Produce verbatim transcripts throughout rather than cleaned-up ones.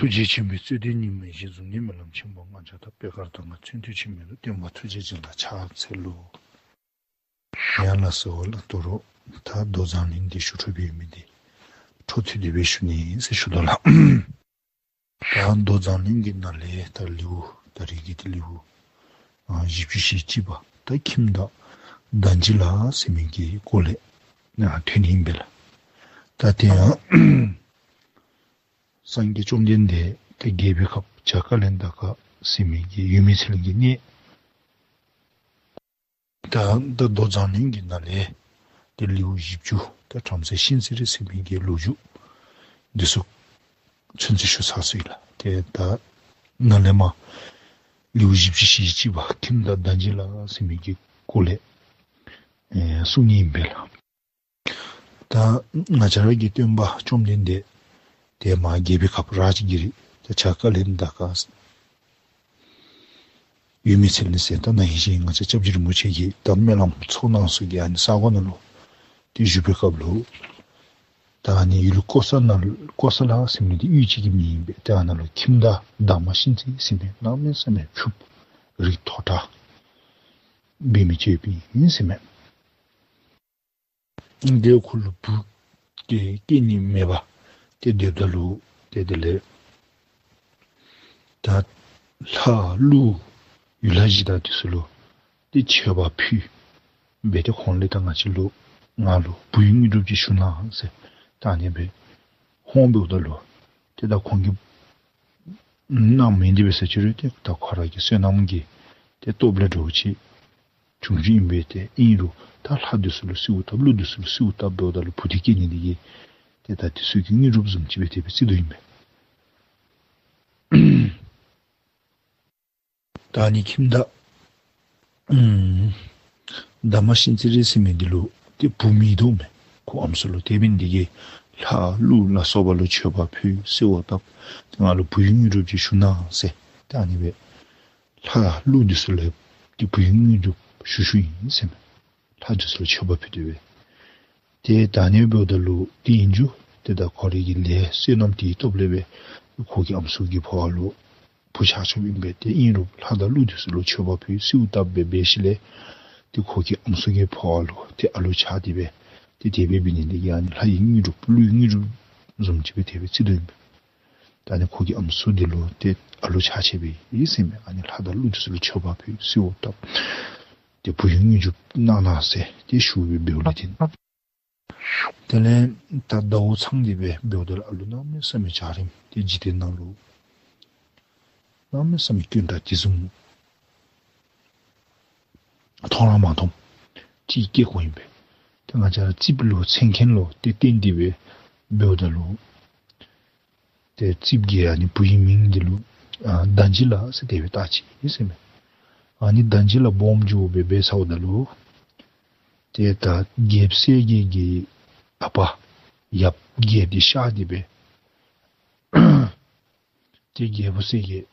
ཐུགས་རྗེ་ཆེན་པོའི་རྩོད་ལྡན་སྙིགས་མའི་གཞི། གཟུགས་བརྙན་སྨོན་ལམ་ཆེན་པོ་ལྔ་བརྒྱ་དག། པད་དཀར་མདངས་ཁ་ཚོན་མཐུད་འཆི་མེད་ལུགས། སྟོན་པ་ཐུགས་རྗེ་ཅན་ལ་ཕྱག་འཚལ་ལོ། ཡ་ལགས་སོ། ལགས་སོ། ད་རུང་ད་མདོ་མཛངས་བླུན་འདི་ཞུ་འཕྲོ་འབད་མི་འདི་འཕྲོ་མཐུད་དེ་སྦེ་ཞུ་ནི་ཟེར་ཞུ་དོ་ལགས། ད་མདོ་མཛངས་བླུན་གྱི་ནང་ལས་ད་ལེའུ་ད་རེས་ཀྱི་ཏེ་ལེའུ་ཨ་བཞི་བཅུ་ཞེ་གཅིག་པ་ད་ཁྱིམ་བདག་ཟླ་བྱེད་ལ་ཟེར་མི་གི་སྐོར་ལས་ཨ་ཐོན་ནི་ཨིན་པས་ལགས། ད་དེ་ཡང་སངས་རྒྱས་བཅོམ་ལྡན་འདས་ད་རྒྱལ་པོའི་ཁབ་བྱ་ཀ་ལན་ད་ཀ་ཟེར་མི་གི་ཡུལ་མི་ཚལ་གྱི་གནས། ད་ད་མདོ་མཛངས་བླུན་གྱི་ནང་ལས་ཏེ་ལེའུ་བཞི་བཅུ་ད་བྲམ་ཟེ་ཤིན་ཙི་རི་ཟེར་མི་གི་ལོ་རྒྱུས་འདི་ཚུ་ཚུན་ཚོད་ཞུ་ཚར་སོ་ཡི་ལགས། ཏེ་ད་ནཱ་ལས་མར་ལེའུ་བཞི་བཅུ་ཞེ་གཅིག་པ་ཁྱིམ་བདག་ཟླ་བྱེད་ལ་ཟེར་མི་གི་སྐོར་ལས་ཨེ་གསུང་ནི་ཨིན་པས་ལགས། ད་ང་བཅས་ར་གི་སྟོན་པ་བཅོམ་ལྡན་འདས་ཏེ་མར་རྒྱལ་པོའི་ཁབ་རཱཇ་གི་རི་ཏེ་བྱ་ཀ་ལན་ད་ཀ་ཡུལ་མི་ཚལ་ནི་ཟེར་ད་ནང་བཞིན་ང་བཅས་སྐྱབས་རྗེ་རིན་པོ་ཆེ་གིས་ད་སྨོན་ལམ་ཚོགས་གནང་ས་གི་ཨ་ནི་ས་གོ་ནང་ལུ་ཏེ་བཞུགས་པའི་སྐབས་ལུ་ད་ཨ་ནི་ཡུལ་ཀོ་ས་ན་ཀོ་ས་ལ་ཟེར་མི་འདི་གཡུས་ཅིག་གི་མིང་ཨིན་པས། ཏེ་ཨ་ནཱ་ལུ་ཁྱིམ་བདག་དར་མ་ཤིན་ཙི་ཟེར་མི་གནམ་མེད་ས་མེད་ཕྱུགཔོ་རིགས་མཐོ་དྲགས་འབད་མི་ཅིག་ཡོདཔ་ཨིན་ཟེར་མས། ཏེ་ཁོ་ལུ་བུ་སྐྱེ་སྐྱེ་ནི་མེད་པར་ཏེ་སྡོདཔ་ད་ལུ་ཏེ་དེ་ལས་ད་ལྷ་ཀླུ་ཡུལ་ལྷ་གཞི་བདག་འདི་ཚུ་ལུ་ཏེ་མཆོད་པ་ཕུལ་སྦེ་ཏེ་ཁོང་ལས་ད་ང་བཅས་ལུ་ང་ལུ་བུ་ཡོད་དངོས་གྲུབ་ཅིག་ཞུ་གནང་ཟེར་ད་ཨ་ནི་སྦེ་ཧོངས་འབདཝ་ད་ལུ་ཏེ་ད་ཁོང་གིས་གནང་མི་འདི་སྦེ་ཟེར་ཅི་རུང་ཏེ་ད་ཁོ་ར་གི་བསོད་ནམས་ཀྱི་ཏེ་སྟོབས་ལས་འདྲཝ་ཅིག་བྱུང་བྱུངམ་ཨིན་པས། ཏེ་ཨིན་རུང་ད་ལྷ་འདི་ཚུ་ལུ་གསོལཝ་བཏབ་ཀླུ་འདི་ཚུ་ལུ་གསོལཝ་བཏབ་འབདཝ་ད་ལུ་བུ་འདི་སྐྱེ་ནི་འདི་གིས་ཏེ་ད་འདི་ཚུ་གི་དངོས་གྲུབ་བཟུམ་ཅིག་སྦེ་དེ་སྦེ་བརྩི་དོ་ཨིན་པས། ད་ཨ་ནི་ཁྱིམ་བདག་ཨམ་དར་མ་ཤིན་ཙི་རི་ཟེར་མི་འདི་ལུ་ཏེ་བུ་མེད་དོ་མས། ཁོ་ཨམ་སྲུ་ལུ། དེ་འབད་ནི་འདི་གིས་ལྷ་ཀླུ་ལ་སོགས་པ་ལུ་མཆོད་པ་ཕུལ་གསོལཝ་བཏབ་ཏེ་ང་ལུ་བུ་ཡོད་དངོས་གྲུབ་ཅིག་ཞུ་གནང་ཟེར་ད་ཨ་ནི་སྦེ་ལྷ་ཀླུ་འདི་ཚུ་ལུ་ཏེ་བུ་ཡོད་དངོས་གྲུབ་ཞུ་ཞུཝ་ཨིན་ཟེར་མས། ལྷ་འདི་ཚུ་ལུ་མཆོད་པ་ཕུལ་ཏེ་སྦེ། ཏེ་ད་ཨ་ནི་འབདཝ་ད་ལུ་ཏེ་ཨིན་རུང་ཏེ་ད་ཁོ་རའི་གི་ལས་བསོད་ནམས་དེའི་སྟོབས་ལས་སྦེ་ཁོ་གི་ཨམ་སྲུ་གི་འཕོ་བ་ལུ་བུ་ཆགས་ཆོགཔ་ཨིན་པས། ཏེ་ཨིན་རུང་ལྷ་དང་ཀླུ་འདི་ཚུ་ལུ་མཆོད་པ་ཕུལ་གསོལཝ་བཏབ་སྦེ་འབད་ཞིནམ་ལས་ཏེ་ཁོ་གི་ཨམ་སྲུ་གི་འཕོ་བ་ལུ་ཏེ་ཨ་ལུ་ཆགས་ཏེ་སྦེ་ཏེ་དེ་སྦེ་འབད་ནི་འདི་གིས་ཨ་ནི་ལྷ་ཡི་དངོས་གྲུབ་ཀླུ་ཡི་དངོས་གྲུབ་བཟུམ་ཅིག་སྦེ་དེ་སྦེ་བརྩི་དོ་ཨིན་པས། ད་ཨ་ནི་ཁོ་གི་ཨམ་སྲུ་འདི་ལུ་ཏེ་ཨ་ལུ་ཆགས་ཆེ་སྦེ་ཨིན་ཟེར་མས། ཨ་ནི་ལྷ་དང་ཀླུ་འདི་ཚུ་ལུ་མཆོད་པ་ཕུལ་གསོལཝ་བཏབ་ཏེ་བུ་ཡོད་དངོས་གྲུབ་གནང་གནང་ཟེར་ཏེ་ཞུ་སྦེ་འབདཝ་ལས་བརྟེན། དེ་ལས་ད་ཟླཝ་ཚང་སྟེ་སྦེ་འབདཝ་ད་ལུ་ཨ་ལུ་གནམ་མེད་ས་མེད་འཇའ་རིསམོ་ཏེ་འཇིག་རྟེན་ནང་ལུ་གནམ་མེད་ས་མེད་དཀོན་དྲགས་དེ་བཟུམ་མཐོང་ར་མ་མཐོངམ་ཅིག་སྐྱེས་སྐྱེསཝ་ཨིན་པས། ཏེ་ང་བཅས་ར་རྩིསཔ་ལུ་ཚེ་མཁན་ལུ་ཏེ་བརྟེན་ཏེ་སྦེ་འབདཝ་ད་ལུ་ཏེ་རྩིསཔ་གིས་ཨ་ནི་བུ་ཡི་མིང་འདི་ལུ་ཨ་ཟླ་བྱེད་ལ་ཟེར་དེ་སྦེ་བཏགས་ཅི་ཟེར་མས། ཨ་ནི་ཟླ་བྱེད་ལ་སྦོམ་འགྱོ་སྦེ་འབད་ཚརཝ་ད་ལུ་ཏེ་ད་རྒྱལཔོ་གསལ་རྒྱལ་གྱི་ཨ་པ་ཡབ་རྒྱལཔོ་འདི་གཤགས་ཏེ་སྦེ་ཏེ་རྒྱལཔོ་གསལ་རྒྱལ་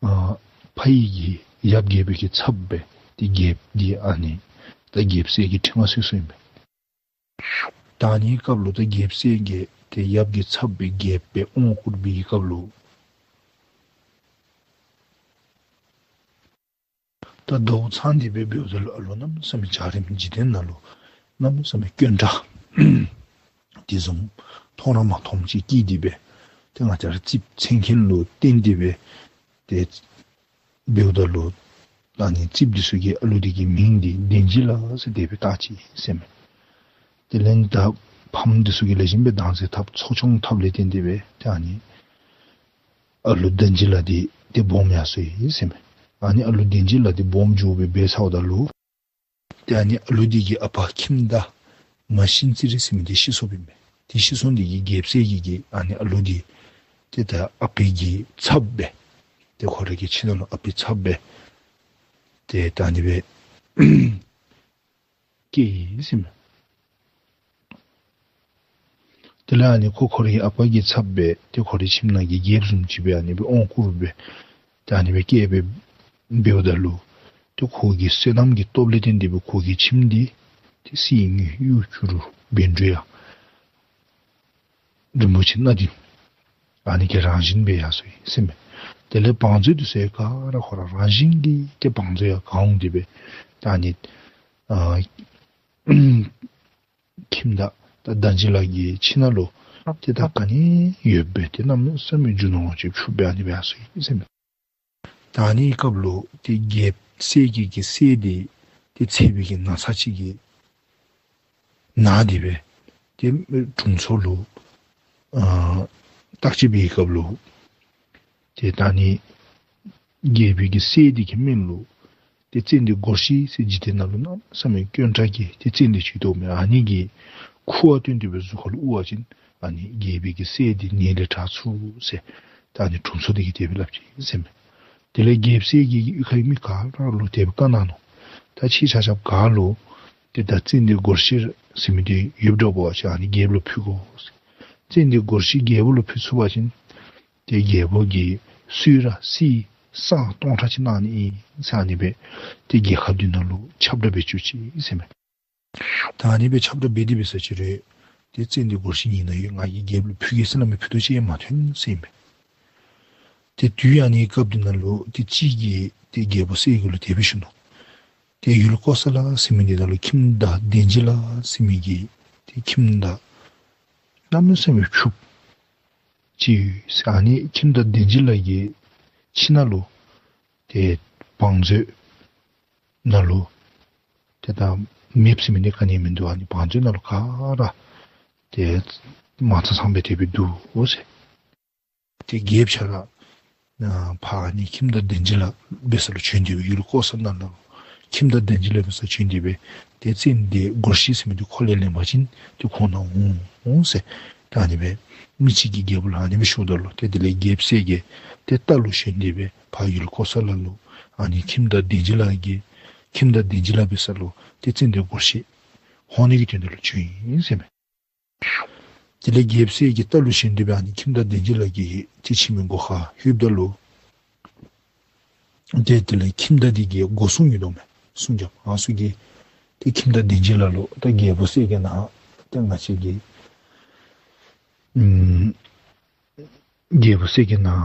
ཨ་ཕ་ཡི་གི་ཡབ་རྒྱལ་པོའི་གི་ཚབ་སྦེ་ཏེ་རྒྱལཔོ་འདི་ཨ་ནི་ད་རྒྱལཔོ་གསལ་རྒྱལ་ཁྲི་མངའ་གསོལ་གསོལཝ་ཨིན་པས། ད་ཨ་ནི་སྐབས་ལུ་ད་རྒྱལཔོ་གསལ་རྒྱལ་ཏེ་ཡབ་ཀྱི་ཚབ་སྦེ་རྒྱལཔོ་སྦེ་དབང་བསྐུར་བའི་སྐབས་ལུ་ད་ཟླཝ་ཚང་སྟེ་སྦེ་འབདཝ་ད་ལུ་ཨ་ལུ་གནམ་མེད་ས་མེད་འཇའ་རིསམོ་འཇིག་རྟེན་ནང་ལུ་གནམ་མེད་ས་མེད་དཀོན་དྲགས་དེ་བཟུམ་མཐོང་ར་མ་མཐོངམ་ཅིག་སྐྱེས་ཏེ་སྦེ་ཏེ་ང་བཅས་ར་རྩིསཔ་ཚེ་མཁན་ལུ་བརྟེན་ཏེ་སྦེ་ཏེ་འབདཝ་ད་ལུ་ཨ་ནི་རྩིསཔ་འདི་ཚུ་གིས་ཨ་ལུ་འདི་གི་མིང་འདི་ཟླ་བྱེད་ལ་ཟེར་དེ་སྦེ་བཏགས་ཅི་ཟེར་མས། དེ་ལས་ད་ཕམ་འདི་ཚུ་གིས་ལེགས་ཤོམ་སྦེ་བདག་འཛིན་འཐབ་ཚོགས་ཆུང་འཐབ་ལས་བརྟེན་ཏེ་སྦེ་ཏེ་ཨ་ནི་ཨ་ལུ་ཟླ་བྱེད་ལ་འདི་ཏེ་སྦོམ་ཡར་སོ་ཡི་ཟེར་མས། ཨ་ནི་ཨ་ལུ་ཟླ་བྱེད་ལ་འདི་སྦོམ་འགྱོ་སྦེ་འབད་ཚརཝ་ད་ལུ་ཏེ་ཨ་ནི་ཨ་ལུ་འདི་གི་ཨ་པ་ཁྱིམ་བདག་མ་ཤིན་ཙི་རི་ཟེར་མི་འདི་ཤི་སོཔ་ཨིན་མས། ཏེ་ཤི་སོང་འདི་གིས་རྒྱལཔོ་གསལ་རྒྱལ་གྱིས་ཨ་ནི་ཨ་ལུ་འདི་ཏེ་ད་ཨ་པའི་གི་ཚབ་སྦེ་ཏེ་ཁོ་རའི་གི་ཁྱིམ་ནང་ལུ་ཨ་པའི་ཚབ་སྦེ་ཏེ་ད་ཨ་ནི་སྦེ་སྐྱེས་ཡི་ཟེར་མས། དེ་ལས་ཨ་ནི་ཁོ་ཁོ་རའི་ཨ་པ་གི་ཚབ་སྦེ་ཏེ་ཁོ་རའི་ཁྱིམ་ནང་གི་རྒྱལཔོ་བཟུམ་ཅིག་སྦེ་ཨ་ནི་སྦེ་དབང་བསྐུར་སྦེ་ཏེ་ཨ་ནི་སྦེ་སྐྱེས་སྦེ་འབདཝ་ད་ལུ་ཏེ་ཁོ་གི་བསོད་ནམས་ཀྱི་སྟོབས་ལས་བརྟེན་ཏེ་སྦེ་ཁོ་གི་ཁྱིམ་འདི་ཏེ་གསེར་དངུལ་གཡུ་བྱུ་རུ་བཻ་ཌཱུརྱ་རིན་པོ་ཆེ་སྣ་བདུན། ཨ་ནི་གི་རང་བཞིན་སྦེ་ཡར་སོ་ཡི་ཟེར་མས། དེ་ལས་བང་མཛོད་འདི་ཚུ་ག་ར་ཁོ་ར་རང་བཞིན་གྱིས་ཏེ་བང་མཛོད་ཡར་གང་འོང་སྟེ་སྦེ་ད་ཨ་ནི་ཨ་ཁྱིམ་བདག་ད་ད་རྗེ་ལ་གི་ཁྱིམ་ནང་ལུ་ཏེ་ད་ག་ནི་ཡོདཔ་སྦེ་ཏེ་གནམ་མེད་ས་མེད་རྒྱུ་ནོར་ལོངས་སྤྱོད་ཕྱུགཔོ་སྦེ་ཨ་ནི་སྦེ་ཡར་སོ་ཡི་ཟེར་མས། ད་ཨ་ནི་སྐབས་ལུ་ཏེ་རྒྱལཔོ་གསལ་རྒྱལ་གྱི་སྲས་འདི་ཏེ་ཚེ་འབད་གི་ན་ཚ་ཅིག་གིས་ན་སྟེ་སྦེ་ཏེ་དྲུང་འཚོ་ལུ་ཨ་བརྟག་དཔྱད་འབད་བའི་སྐབས་ལུ་ཏེ་ད་ཨ་ནི་རྒྱལ་པོའི་གི་སྲས་འདི་གི་མིང་ལུ་ཏེ་ཙན་དན་སྒོར་བཞི་ཟེར་འཇིག་རྟེན་ནང་ལུ་གནམ་མེད་ས་མེད་དཀོན་དྲགས་ཀྱི་ཏེ་ཙན་དན་ཅིག་འདུག་མས། ཨ་ནི་གི་ཁུ་བ་བཏོན་ཏེ་སྦེ་གཟུགས་ཁར་ལུ་དབུར་བ་ཅིན་ཨ་ནི་རྒྱལ་པོའི་གི་སྲས་འདི་ནད་ལས་དྲག་ཚུགས་ཟེར་ད་ཨ་ནི་དྲུང་འཚོ་འདི་གིས་དེ་སྦེ་སླབ་ཅི་ཟེར་མས། དེ་ལས་རྒྱལཔོ་གསལ་རྒྱལ་གྱི་གཡུས་ཁའི་མི་ག་ར་ལུ་དེ་སྦེ་བཀའ་གནང་ནུག། ད་ཁྱེད་ཆ་ཁྱབ་ག་ལུ་ཏེ་ད་ཙན་དན་སྒོར་བཞི་ཟེར་མི་འདི་ཡོདཔ་འདྲཝ་ཅིན་ཨ་ནི་རྒྱལཔོ་ལུ་ཕུལ་དགོ་ཟེར། ཙན་དན་སྒོར་བཞི་རྒྱལཔོ་ལུ་ཕུལ་ཚུགས་པ་ཅིན་ཏེ་རྒྱལཔོ་གིས་གསོལ་རས་གསེར་སྲང་སྟོང་ཕྲག་ཅིག་གནང་ནི་ཨིན་ཟེར་ཨ་ནི་སྦེ་ཏེ་རྒྱལ་ཁབ་འདི་ནང་ལུ་ཁྱབ་བསྒྲགས་འབད་བཅུག་ཅི་ཟེར་མས། ད་ཨ་ནི་སྦེ་ཁྱབ་བསྒྲགས་འབད་དེ་འབད་ས་ཅིག་ར་ཏེ་ཙན་དན་སྒོར་བཞི་ངེའི་ནང་ཡོད། ང་གིས་རྒྱལཔོ་ལུ་ཕུལ་གེ་ཟེར་སླབ་མི་ཕུད་རྡོག་ཅིག་ཡང་མ་ཐོན་ཟེར་ཨིན་པས། ཏེ་དུས་ཨ་ནི་སྐབས་འདི་ནང་ལུ་ཏེ་གཅིག་གིས་ཏེ་རྒྱལཔོ་གསལ་རྒྱལ་ལུ་དེ་སྦེ་ཞུ་ནུག། ཏེ་ཡུལ་ཀོ་ས་ལ་ཟེར་མི་འདི་ནང་ལུ་ཁྱིམ་བདག་བདེ་སྦྱིན་ལ་ཟེར་མི་གི་ཏེ་ཁྱིམ་བདག་གནམ་མེད་ས་མེད་ཕྱུགཔོ་ཅིག་ཡོད་ཟེར། ཨ་ནི་ཁྱིམ་བདག་བདེ་སྦྱིན་ལ་གི་ཁྱིམ་ནང་ལུ་ཏེ་བང་མཛོད་ནང་ལུ་ཏེ་ད་མེདཔ་ཟེར་མི་འདི་ག་ནི་མིན་འདུག། ཨ་ནི་བང་མཛོད་ནང་ལུ་ག་ར་ཏེ་མ་ཚང་ཚང་སྦེ་དེ་སྦེ་འདུག་ཟེར། ཏེ་རྒྱལཔོ་ཁྱོད་ར་ཨ་ཕར་ཨ་ནི་ཁྱིམ་བདག་བདེ་སྦྱིན་ལ་འབད་ས་ལུ་བྱོན་ཏེ་སྦེ་ཡུལ་ཀོ་ས་ནང་ལུ་ཁྱིམ་བདག་བདེ་སྦྱིན་ལ་འབད་ས་བྱོན་ཏེ་སྦེ་ཏེ་ཙན་དན་སྒོར་བཞི་ཟེར་མི་འདི་ཁོ་ལས་ལེན་པ་ཅིན་ཏེ་ཁོ་ནཱ་འོང་འོང་ཟེར། ད་ཨ་ནི་སྦེ་མི་ཅིག་གིས་རྒྱལཔོ་ལུ་ཨ་ནི་སྦེ་ཞུཝ་ད་ལུ་ཏེ་དེ་ལས་རྒྱལཔོ་གསལ་རྒྱལ་ཏེ་རྟ་ལུ་ཞོན་ཏེ་སྦེ་ཕར་ཡུལ་ཀོ་ས་ལ་ལུ་ཨ་ནི་ཁྱིམ་བདག་བདེ་སྦྱིན་ལ་གི་ཁྱིམ་བདག་བདེ་སྦྱིན་ལ་འབད་ས་ལུ་ཏེ་ཙན་དན་སྒོར་བཞི་འོང་ནི་གི་དོན་དག་ལུ་བྱོན་ཡི་ཟེར་མས། དེ་ལས་རྒྱལཔོ་གསལ་རྒྱལ་རྟ་ལུ་ཞོན་ཏེ་སྦེ་ཨ་ནི་ཁྱིམ་བདག་བདེ་སྦྱིན་ལ་གི་ཏེ་ཁྱིམ་གྱི་སྒོ་ཁར་ལྷོདཔ་ད་ལུ་ཏེ་དེ་ལས་ཁྱིམ་བདག་འདི་གིས་སྒོ་སྲུང་ཡོད་དོ་མས། སྲུང་རྒྱབ་ཨ་ནི་ཚུ་གིས་ཏེ་ཁྱིམ་བདག་བདེ་སྦྱིན་ལ་ལུ་ད་རྒྱལཔོ་གསལ་རྒྱལ་ནཱ་ཏེ་ང་བཅས་ཀྱི་ཨམ་རྒྱལཔོ་གསལ་རྒྱལ་ནཱ་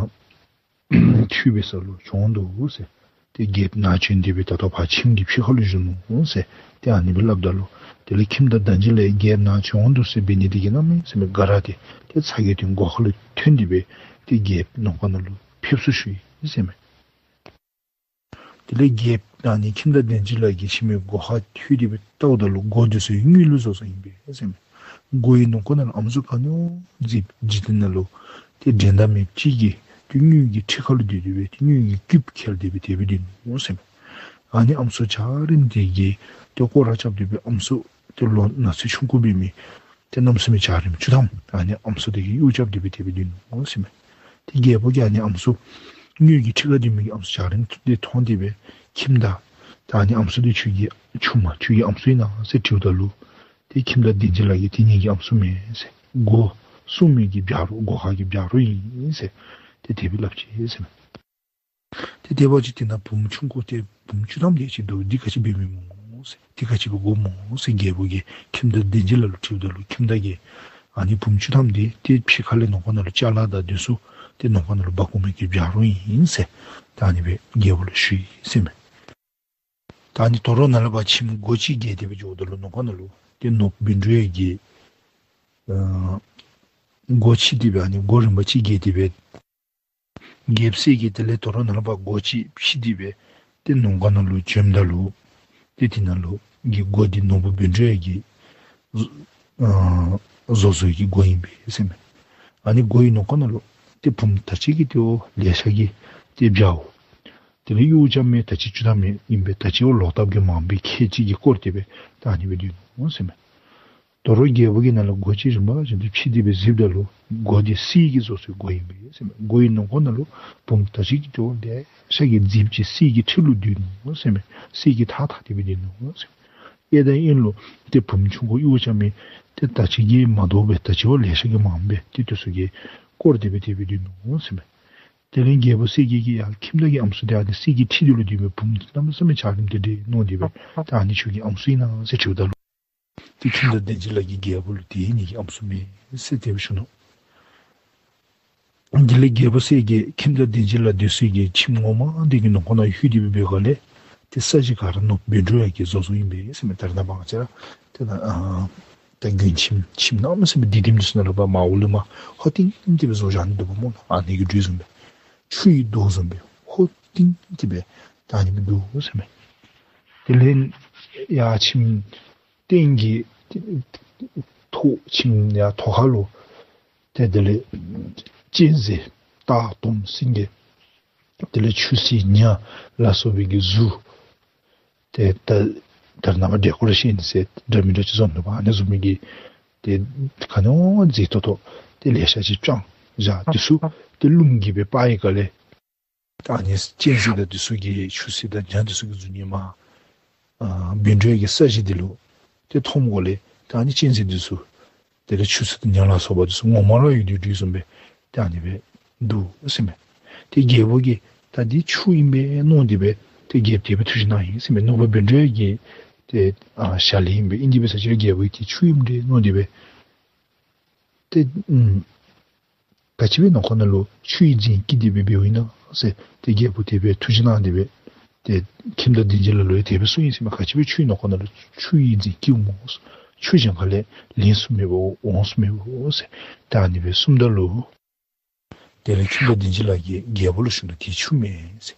ཁྲུས་འབད་ས་ལུ་བྱོན་འདུག་ཟེར། ཏེ་རྒྱལཔོ་ནཱ་བྱོན་ཏེ་སྦེ་ད་ལྟོ་ཕར་ཁྱིམ་གྱི་ཕྱི་ཁ་ལུ་བཞུགས་ནུག་ཟེར། ཏེ་ཨ་ནི་སྦེ་སླབ་ད་ལུ་དེ་ལས་ཁྱིམ་བདག་བདེ་སྦྱིན་ལ་རྒྱལཔོ་ནཱ་བྱོན་འདུག་ཟེར་འབད་ནི་དེ་གིས་གནམ་མེད་ས་མེད་དགའ་རངས་ཏེ་ཏེ་ཚ་གྱང་དེ་སྒོ་ཁ་ལུ་ཐོན་ཏེ་སྦེ་ཏེ་རྒྱལཔོ་ནང་ཁོག་ནང་ལུ་ཕེབས་བསུ་ཞུ་ཡི་ཟེར་མས། དེ་ལས་རྒྱལཔོ་ཨ་ནི་ཁྱིམ་བདག་བདེ་སྦྱིན་ལ་གི་ཁྱིམ་གྱི་སྒོ་ཁར་ལྷོད་དེ་སྦེ་བལྟཝ་ད་ལུ་སྒོ་འདི་ཚུ་དངུལ་ལུ་བཟོ་བཟོཝ་ཨིན་པས་ཟེར་མས། སྒོ་གི་ནང་ཁོག་ནང་ལུ་ཨམ་སྲུ་ག་ནི་བ་འཛུལ་འཛུལ་ཏེ་ནཱ་ལུ་ཏེ་འགྲན་ཟླ་མེདཔ་ཅིག་གིས་ཏེ་དངུལ་གྱི་ཁྲི་ཁར་ལུ་སྡོད་དེ་སྦེ་ཏེ་དངུལ་གྱི་སྐུདཔ་ཁྱེར་ཏེ་སྦེ་དེ་སྦེ་སྡོད་ནུག་ཟེར་མས། ཨ་ནི་ཨམ་སྲུ་འཇའ་རིསམོ་དེ་གིས་ཏེ་སྐོར་ར་རྐྱབ་སྟེ་སྦེ་ཨམ་སྲུ་ཏེ་ལོ་ན་ཚོད་ཆུང་ཀུ་འབད་མི་ཏེ་གནམ་མེད་ས་མེད་འཇའ་རིསམོ་བཅུ་ཐམ་ཨ་ནི་ཨམ་སྲུ་དེ་གིས་གཡོག་རྐྱབ་སྟེ་སྦེ་དེ་སྦེ་སྡོད་ནུག་ཟེར་མས། ཏེ་རྒྱལ་པོ་གིས་ཨ་ནི་ཨམ་སྲུ་དངུལ་གྱི་ཁྲི་ཁར་སྡོད་མི་གི་ཨམ་སྲུ་འཇའ་རིསམོ་དེ་མཐོང་སྟེ་སྦེ་ཁྱིམ་བདག་ད་ཨ་ནི་ཨམ་སྲུ་དེ་ཁྱོད་ཀྱི་ཆུང་མ་ཁྱོད་ཀྱི་ཨམ་སྲུ་ཨིན་ན་ཟེར་དྲིཝ་ད་ལུ་ཏེ་ཁྱིམ་བདག་བདེ་སྦྱིན་ལ་གིས་ཏེ་ངེ་གི་ཨམ་སྲུ་མེན་ཟེར། སྒོ་སྲུང་མི་གི་བྱ་རོག་སྒོ་ཁ་གི་བྱ་རོག་ཨིན་ཟེར་ཏེ་དེ་སྦེ་སླབ་ཅི་ཟེར་མས། ཏེ་དེ་འབདཝ་ཅིག་དེ་ནང་བུམོ་ཆུང་ཀུ་ཏེ་བུམོ་བཅུ་ཐམ་དེ་ཅིག་འདུག། འདི་ག་ཅི་འབད་མི་སྨོ་ཟེར། འདི་ག་ཅི་འབད་དགོཔ་སྨོ་ཟེར་རྒྱལ་པོ་གིས་ཁྱིམ་བདག་བདེ་སྦྱིན་ལ་ལུ་དྲིཝ་ད་ལུ་ཁྱིམ་བདག་གིས་ཨ་ནི་བུམོ་བཅུ་ཐམ་དེ་ཏེ་ཕྱི་ཁ་ལས་ནང་ཁོག་ནང་ལུ་ཅ་ལ་དང་དེ་ཚུ་ཏེ་ནང་ཁོག་ནང་ལུ་འབག་འོང་མི་གི་བྱ་རོག་ཨིན་ཟེར་ད་ཨ་ནི་སྦེ་རྒྱལ་པོ་ལུ་ཞུ་ཡི་ཟེར་མས། ད་ཨ་ནི་དོ་རུང་ནཱ་ལས་ཕར་ཁྱིམ་སྒོ་ཅིག་བརྒལ་ཏེ་སྦེ་འགྱོཝ་ད་ལུ་ནང་ཁོག་ནང་ལུ་ཏེ་ནོར་བུ་བཻ་ཌཱུརྱ་གི་ཨ་སྒོ་ཕྱེ་སྟེ་སྦེ་ཨ་ནི་སྒོ་རིམ་པ་ཅིག་བརྒལ་ཏེ་སྦེ་རྒྱལཔོ་གསལ་རྒྱལ་དེ་ལས་དོ་རུང་ནཱ་ལས་ཕར་སྒོ་ཅིག་ཕྱེ་སྟེ་སྦེ་ཏེ་ནང་ཁོག་ནང་ལུ་བྱོནམ་ད་ལུ་ཏེ་དེ་ནང་ལུ་གི་སྒོ་འདི་ནོར་བུ་བཻ་ཌཱུརྱ་གིས་ཨ་བཟོ་བཟོ་གི་སྒོ་ཨིན་པས་ཟེར་མས། ཨ་ནི་སྒོ་གི་ནང་ཁོག་ནང་ལུ་ཏེ་བུམོ་ད་ཅི་གི་ཏེ་འོ་ལེ་ཤ་གིས་ཏེ་འབྱརཝ། དེ་ལས་གཡོག་རྐྱབ་མི་ད་ཅི་བཅུ་ཐམ་ཨིན་པས། ད་ཅི་འོ་ལོག་ལྟབ་ཀྱིས་མངམ་སྦེ་ཁལ་གཅིག་གིས་བསྐོར་ཏེ་སྦེ་ད་ཨ་ནི་སྦེ་སྡོད་ནུག་ཟེར་མས། དོ་རུང་རྒྱལ་པོ་གིས་ནཱ་ལས་སྒོ་ཅིག་རིམ་པ་བཞིན་དུ་ཕྱེ་སྟེ་སྦེ་གཟིགསཔ་ད་ལུ་སྒོ་འདི་གསེར་གྱིས་བཟོ་བཟོ་གི་སྒོ་ཨིན་པས་ཟེར་མས། སྒོ་གི་ནང་ཁོག་ནང་ལུ་བུམོ་ད་ཅི་གི་ཏེ་འོ་ལེ་ཤ་གིས་མཛེསཔ་ཅིག་གསེར་གྱི་ཁྲི་ལུ་སྡོད་ནུག་ཟེར་མས། གསེར་གྱི་ཐག་འཐག་སྟེ་སྦེ་སྡོད་ནུག་ཟེར་མས། ཨེ་ད་ཨིན་རུང་ཏེ་བུམོ་ཆུང་ཀུ་གཡོག་རྐྱབ་མི་ཏེ་ད་ཅི་གིས་མ་དོ་བར་ད་ཅི་འོ་ལེ་ཤ་གིས་མངམ་སྦེ་ཏེ་དེ་ཚུ་གིས་བསྐོར་ཏེ་སྦེ་དེ་སྦེ་སྡོད་ནུག་ཟེར་མས། དེ་ལས་རྒྱལ་པོ་གསལ་རྒྱལ་གྱིས་ཡ་ཁྱིམ་བདག་གི་ཨམ་སྲུ་དེ་ཨ་ནི་གསེར་གྱི་ཁྲི་འདི་ལུ་སྡོད་མི་བུམོ་གནམ་མེད་ས་མེད་འཇའ་རིསམོ་དེ་འདྲས་མནོ་སྟེ་སྦེ་ད་ཨ་ནི་ཁྱོད་ཀྱི་ཨམ་སྲུ་ཨིན་ན་ཟེར་དྲིཝ་ད་ལུ་ཏེ་ཁྱིམ་བདག་བདེ་སྦྱིན་ལ་གིས་རྒྱལ་པོ་ལུ་དེ་ངེ་གི་ཨམ་སྲུ་མེན་ཟེར་དེ་སྦེ་ཞུ་ནུག། ལས་རྒྱལ་པོ་གསལ་རྒྱལ་ཁྱིམ་བདག་བདེ་ཆེན་ལགས་འདི་ཚུ་གིས་ཁྱིམ་ངོ་མ་འདི་གི་ནང་ཁོག་ནང་ལྷོད་དེ་སྦེ་འབད་སྒང་ལས་ཏེ་ས་གཞི་ག་ར་ནོར་བུ་བཻ་ཌཱུརྱ་གིས་བཟོ་བཟོཝ་ཨིན་པས་ཟེར་མས། ད་རེས་ནངས་པ་ང་བཅས་ར་ཏེ་ད་ཨ་ད་མགྲོན་ཁྱིམ་ཁྱིམ་གནམ་མེད་ས་མེད་སྡིག་ལྡན་འདི་ཚུ་ནང་ལུ་འབད་མར་འོག་ལུ་མར་ཧོ་ཏིང་ཏི་སྦེ་བཟོ་བཞག་ནི་འདུག་པ་སྨོ་ལགས། ཨ་ནི་གི་འགྲོས་བཟུམ་སྦེ་ཆུ་ཡི་མདོག་བཟུམ་སྦེ་ཧོ་ཏིང་ཏི་སྦེ་ད་ཨ་ནི་སྦེ་འདུག་ཟེར་མས། དེ་ལས་ཡར་ཁྱིམ་སྟེང་གི་ཐོག་ཁྱིམ་ཡར་ཐོག་ཁ་ལུ་ཏེ་དེ་ལས་གཅན་གཟན་སྟག་དོམ་སེང་གེ་དེ་ལས་ཆུ་སྲིན་ཉ་ལ་སོགས་པའི་གི་གཟུགས་ཏེ་ད་ད་རེས་ནངས་པ་ཌེ་ཀོ་རེ་ཤཱན་ཟེར་འདྲ་མི་འདྲ་ཅིག་བཟོ་ནུག་པ། ཨ་ནི་བཟུམ་མའི་གི་ཏེ་ག་ནི་བ་མཛེས་ཏོག་ཏོ་ཏེ་ལེ་ཤ་ཅིག་བཅང་བཞག། འདི་ཚུ་ཏེ་རླུང་གིས་སྦེ་འཕུ་བའི་སྒང་ལས་ད་ཨ་ནི་གཅན་གཟན་དང་འདི་ཚུ་གི་ཆུ་སྲིན་དང་ཉ་འདི་ཚུ་གི་གཟུགས་བརྙན་མར་ཨ་བཻ་ཌཱུརྱ་གི་ས་གཞི་འདི་ལུ་ཏེ་མཐོངམ་སྒང་ལས་ད་ཨ་ནི་གཅན་གཟན་འདི་ཚུ་དེ་ལས་ཆུ་སྲིན་དང་ཉ་ལ་སོགས་པ་འདི་ཚུ་ངོ་མ་ར་ཡོད་དེ་འདྲ་བཟུམ་སྦེ་ད་ཨ་ནི་སྦེ་འདུག་ཟེར་མས། ཏེ་རྒྱལ་པོ་གིས་ད་འདི་ཆུ་ཨིན་པས་མནོ་སྟེ་སྦེ་ཏེ་རྒྱལཔོ་དེ་སྦེ་ཐུགས་བཞེད་གནང་ཡི་ཟེར་མས། ནོར་བུ་བཻ་ཌཱུརྱ་གི་ཏེ་ཨ་ཞལ་ལས་ཨིན་པས། ཨིན་དེ་འབད་ས་ཅིག་ར་རྒྱལ་པོ་གིས་ཏེ་ཆུ་ཨིན་པས་མནོ་སྟེ་སྦེ་ཏེ་ཨམ་ག་ཅི་སྦེ་ནང་ཁོག་ནང་ལུ་ཆུ་ཡི་རྫིང་བསྐྱིལ་ཏེ་སྦེ་འབདཝ་ཨིན་ན་ཟེར་ཏེ་རྒྱལ་པོ་དེ་སྦེ་ཐུགས་བཞེད་གནང་སྟེ་སྦེ་ཏེ་ཁྱིམ་བདག་བདེ་ཆེན་ལགས་ལུ་ཡང་དེ་སྦེ་གསུངས་ཡི་ཟེར་མས། ག་ཅི་སྦེ་ཆུ་ཡི་ནང་ཁོག་ནང་ལུ་ཆུ་ཡི་རྫིང་བསྐྱིལཝ་སྨོ། ཆུ་གཞན་ཁ་ལས་ལེན་ཚུགས་མེད་པའོ་འོང་ཚུགས་མེད་པའོ་ཟེར་ད་ཨ་ནི་སྦེ་གསུངམ་ད་ལུ་དེ་ལས་ཁྱིམ་བདག་བདེ་ཆེན་ལགས་ཀྱིས་རྒྱལ་པོ་ལུ་ཞུ་ནུག། དེ་ཆུ་མེན་ཟེར།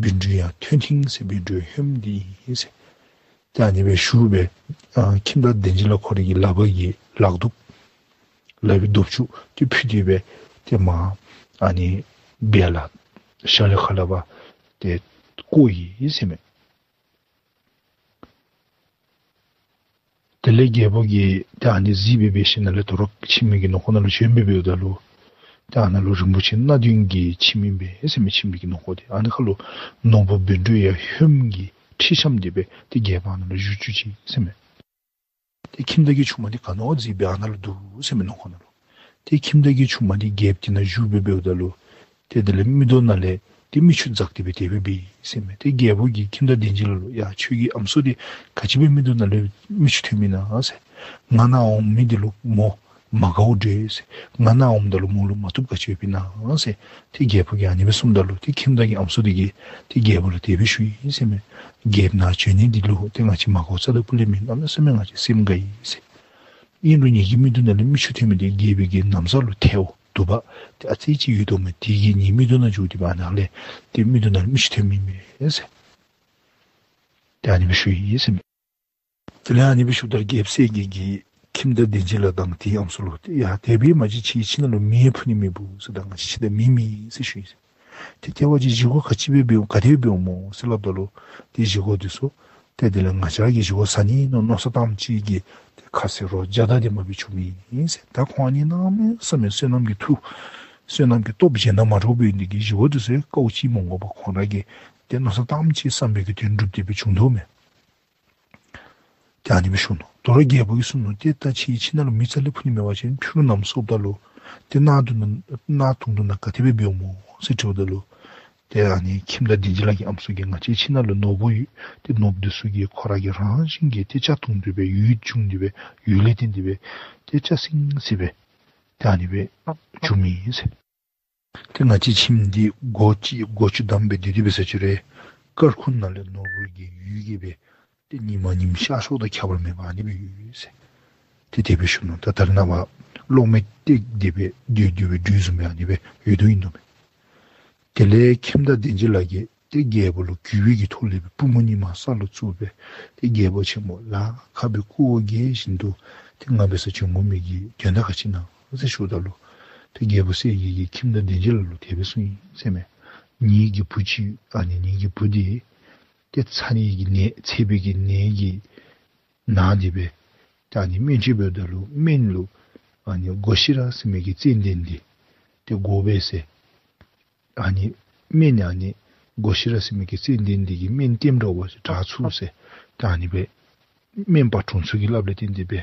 བཻ་ཌཱུརྱ་ཐོན་ཐིང་ཟེར། བཻ་ཌཱུརྱ་ཧོནམ་འདི་ཨིན་ཟེར། ད་ཨ་ནི་སྦེ་ཞུ་སྦེ་ཨ་ཁྱིམ་བདག་བདེ་ཆེན་ལགས་ཁོ་རའི་གི་ལག་པ་གི་ལག་གདུབ་ལག་པའི་གདུབ་ཅུ་དེ་ཕུད་དེ་སྦེ་ཏེ་མར་ཨ་ནི་སྦས་ལ་ཤར་ལས་ཁ་ལས་ཕར་ཏེ་བཀོ་ཡི་ཟེར་མས། དེ་ལས་རྒྱལ་པོ་གིས་ཏེ་ཨ་ནི་གཟིགས་སྦེ་འབད་ཞིནམ་ལས་དོ་རུང་ཁྱིམ་གྱི་ནང་ཁོག་ནང་ལུ་བྱོན་སྦེ་འབདཝ་ད་ལུ་ཏེ་ཨ་ནཱ་ལུ་རིན་པོ་ཆེ་སྣ་བདུན་གྱི་ཁྱིམ་ཨིན་པས་ཟེར་མས། ཁྱིམ་གྱི་ནང་ཁོག་དེ་ཨ་ནི་ཁ་ལུ་ནོར་བུ་བཻ་ཌཱུརྱ་ཧོནམ་གྱིས་ཁྲི་འཆམ་སྟེ་སྦེ་ཏེ་རྒྱལ་པོ་ཨ་ནཱ་ལུ་བཞུགས་བཅུག་ཅི་ཟེར་མས། ཏེ་ཁྱིམ་བདག་གི་ཆུང་མ་འདི་ག་ནི་བ་གཟིགས་སྦེ་ཨ་ནཱ་ལུ་འདུག་ཟེར་མས་ནང་ཁོག་ནང་ལུ། ཏེ་ཁྱིམ་བདག་གི་ཆུང་མ་འདི་རྒྱལཔོ་དེ་ནང་བཞུགས་སྦེ་འབདཝ་ད་ལུ་ཏེ་དེ་ལས་མིག་ཏོ་ནང་ལས་ཏེ་མིག་ཆུ་འཛག་སྟེ་སྦེ་དེ་སྦེ་འབད་ཡི་ཟེར་མས། ཏེ་རྒྱལ་པོ་གིས་ཁྱིམ་བདག་བདེ་ཆེན་ལགས་ལུ་ཡ་ཁྱོད་ཀྱི་ཨམ་སྲུ་འདི་ག་ཅི་སྦེ་མིག་ཏོ་ནང་ལས་མིག་ཆུ་ཐོནམ་ཨིན་ན་ཟེར། ང་ནཱ་འོང་མི་འདི་ལུ་མོ་མ་དགའཝ་འདྲས་ཟེར། ང་ནཱ་འོངམ་ད་ལུ་མོ་ལུ་མ་བཏུབ་ག་ཅི་ཡོདཔ་ཨིན་ན་ཟེར། ཏེ་རྒྱལ་པོ་གིས་ཨ་ནི་སྦེ་གསུངམ་ད་ལུ་ཏེ་ཁྱིམ་བདག་གི་ཨམ་སྲུ་འདི་གིས་ཏེ་རྒྱལ་པོ་ལུ་དེ་སྦེ་ཞུ་ཡི་ཟེར་མས། རྒྱལཔོ་ནཱ་བྱོན་ནི་འདི་ལུ་ཏེ་ང་བཅས་མ་དགའཝ་རྩ་ལས་སྤུ་ལས་མེད། གནམ་མེད་ས་མེད་ང་བཅས་སེམས་དགའ་ཡི་ཟེར། ཨིན་རུང་ངེ་གི་མིག་ཏོ་ནང་ལས་མིག་ཆུ་ཐོན་མི་འདི་རྒྱལ་པོ་གི་ན་བཟའ་ལུ་ཐལཝ་དུ་བ་ཏེ་ཨ་ཙི་ཅིག་ཡོད་དོ་མས། དེ་གིས་ངེའི་མིག་ཏོ་ནང་འགྱོ་སྟེ་སྦེ་ཨ་ནཱ་ལས་ཏེ་མིག་ཏོ་ནང་ལས་མིག་ཆུ་ཐོནམ་ཨིན་མས་ཟེར། ཏེ་ཨ་ནི་སྦེ་ཞུ་ཡི་ཟེར་མས། དེ་ལས་ཨ་ནི་སྦེ་ཞུཝ་ད་རྒྱལཔོ་གསལ་རྒྱལ་གྱིས་ཁྱིམ་བདག་བདེ་ཆེན་ལགས་དང་དེའི་ཨམ་སྲུ་ལུ་ཏེ་ཡ་དེ་སྦེ་མ་གཞི་ཁྱེད་ཁྱིམ་ནང་ལུ་མེ་ཕུ་ནི་མེད་པོ་ཟེར། ད་ང་བཅས་ཁྱིམ་ནང་མེ་མེད་ཟེར་ཞུ་ཡི་ཟེར། ཏེ་ཏེ་ཝ་ཅིག་བཞེས་སྒོ་ག་ཅི་སྦེ་འབདཝ་ག་དེ་སྦེ་འབདཝ་སྨོ་ཟེར་སླབ་ད་ལུ་ཏེ་བཞེས་སྒོ་འདི་ཚུ་ཏེ་དེ་ལས་ང་བཅས་ར་གིས་བཞེས་སྒོ་ཟ་ནི་མནོ་མནོ་བསམ་བཏངམ་ཅིག་གིས་ཏེ་ཁ་ཟས་རོ་བརྒྱ་དང་ལྡནམ་སྦེ་བྱུང་མི་ཨིན་ཟེར། ད་ཁོང་ཨ་ནི་གནམ་མེད་ས་མེད་བསོད་ནམས་ཀྱི་མཐུ་བསོད་ནམས་ཀྱི་སྟོབས་གཞན་དང་མ་འདྲཝ་འབད་ནི་དེ་གིས་བཞེས་སྒོ་འདི་ཚུ་དཀའཝ་སྤྱད་མ་དགོ་པར་ཁོང་ར་གིས་ཏེ་མནོ་བསམ་བཏངམ་ཅིག་བསམ་པའི་གི་དོན་འགྲུབ་སྟེ་སྦེ་བྱུང་དོ་མས། ཏེ་ཨ་ནི་སྦེ་ཞུ་ནུག། དོ་རུང་རྒྱལ་པོ་གིས་གསུངས་ནུག། ཏེ་ད་ཁྱེད་ཁྱིམ་ནང་ལུ་མེ་རྩ་ལས་ཕུ་ནི་མེད་པ་ཅིན་ཕྱི་རུ་ནམ་སོངམ་ད་ལུ་ཏེ་གནག་དུང་དུང་གནག་དུང་དུང་ནང་ག་དེ་སྦེ་འབདཝ་སྨོ་ཟེར་དྲིཝ་ད་ལུ་ཏེ་ཨ་ནི་ཁྱིམ་བདག་བདེ་ཆེན་ལགས་ཀྱི་ཨམ་སྲུ་གིས་ང་བཅས་ཁྱིམ་ནང་ལུ་ནོར་བུ་ཡོད། ཏེ་ནོར་བུ་འདི་ཚུ་གིས་ཁོ་ར་གི་རང་བཞིན་གྱིས་ཏེ་སྐྱ་བཏུང་སྟེ་སྦེ་འོད་བྱུང་སྟེ་སྦེ་འོད་ལས་བརྟེན་ཏེ་སྦེ་ཏེ་སྐྱ་སིང་སིང་སྦེ་ཏེ་ཨ་ནི་སྦེ་བྱུང་མི་ཨིན་ཟེར། ཏེ་ང་བཅས་ཁྱིམ་འདི་སྒོ་ཅིག་སྒོ་ཅིག་བསྡམས་སྦེ་སྡོད་དེ་འབད་ས་ཅིག་རུང་སྐར་ཁུང་ནང་ལས་ནོར་བུ་གི་འོད་ཀྱིས་སྦེ་ཏེ་ཉིན་མ་ཉིམ་ཤར་ཕྱོགས་དང་ཁྱད་པར་མེད་པར་ཨ་ནི་སྦེ་ཡོད་ཟེར། ཏེ་དེ་སྦེ་ཞུ་ནུག། ད་ད་རེས་ནངས་པ་གློག་མེ་བཏེགས་ཏེ་སྦེ་སྡོད་སྡོད་པའི་འདྲ་བཟུམ་སྦེ་ཨ་ནི་སྦེ་ཡོད་དོ་ཨིན་དོ་མས། དེ་ལས་ཁྱིམ་བདག་བདེ་ཆེན་ལགས་ཀྱིས་ཏེ་རྒྱལ་པོ་ལུ་གུས་པའི་གི་ཐོག་ལས་སྦེ་པུས་མོ་གཉིས་མར་ས་ལུ་བཙུགས་སྦེ་ཏེ་རྒྱལ་པོ་ཆེན་པོ་ལ་ཁ་སྦེ་སྐུ་འོ་བརྒྱལ་བཞིན་དུ་ཏེ་ང་འབད་སར་བྱོན་དགོ་མི་གི་དོན་དག་ག་ཅི་ཨིན་ན་ཟེར་ཞུཝ་ད་ལུ་ཏེ་རྒྱལ་པོ་གསལ་རྒྱལ་གྱིས་ཁྱིམ་བདག་བདེ་ཆེན་ལགས་ལུ་དེ་སྦེ་གསུངས་ཡི་ཟེར་མས། ངེ་གི་བུ་ཅིག་ཨ་ནི་ངེ་གི་བུ་འདི་ཏེ་ཚ་ནད་ཀྱི་ནད་ཚ་བའི་གི་ནད་ཀྱིས་ན་སྟེ་སྦེ་ཏེ་ཨ་ནི་སྨན་བཅོས་འབདཝ་ད་ལུ་སྨན་ལུ་ཨ་ནི་སྒོ་ཤི་ར་ཟེར་མི་གི་ཙན་དན་འདི་ཏེ་དགོ་པས་ཟེར། ཨ་ནི་སྨན་ཨ་ནི་སྒོ་ཤི་ར་ཟེར་མི་གི་ཙན་དན་འདི་གིས་སྨན་ལྟདམོ་འདྲཝ་ཅིག་དྲག་ཚུགས་ཟེར། ཏེ་ཨ་ནི་སྦེ་སྨན་པ་དྲུང་འཚོ་གིས་སླབ་ལས་བརྟེན་ཏེ་སྦེ་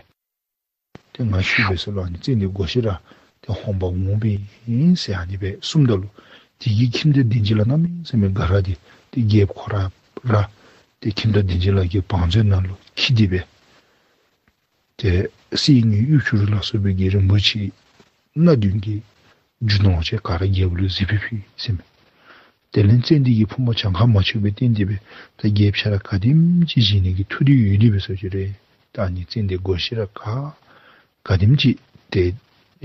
ཏེ་ང་ཤི་བའི་ས་ལུ་ཨ་ནི་ཙན་དན་སྒོ་ཤི་ར་ཏེ་ཧོངས་པར་འོང་པའི་ཨིན་ཟེར་ཨ་ནི་སྦེ་གསུངམ་ད་ལུ་དེ་གིས་ཁྱིམ་བདག་བདེ་ཆེན་ལགས་གནམ་མེད་ས་མེད་དགའ་ར་སྟེ་ཏེ་རྒྱལཔོ་ཁོ་ར་ར་ཏེ་ཁྱིམ་བདག་བདེ་ཆེན་ལགས་ཀྱི་བང་མཛོད་ནང་ལུ་འཁྱིད་དེ་སྦེ་ཏེ་གསེར་དངུལ་གཡུ་བྱུ་རུ་ལ་སོགས་པའི་གི་རིན་པོ་ཆེ་སྣ་བདུན་གྱི་ རྒྱུ་ནོར་ཅིག་ག་ར་རྒྱལ་པོ་ལུ་གཟིགས་སྦེ་ཕུལ་ཡི་ཟེར་མས། དེ་ལས་ཙན་དན་གྱི་ཕུང་པོ་གྱངས་ཁ་མ་ཆོད་པའི་སྟེང་དེ་སྦེ་ད་རྒྱལཔོ་ཁྱོད་ར་ག་དེམ་ཅིག་བཞེས་ནི་གི་ཐུགས་འདོད་ཡོད་དེ་སྦེ་ཟེར་ཅི་རུང་ད་ཨ་ནི་ཙན་དན་སྒོར་གཞས་ར་ག་ག་དེམ་ཅིག་ཏེ་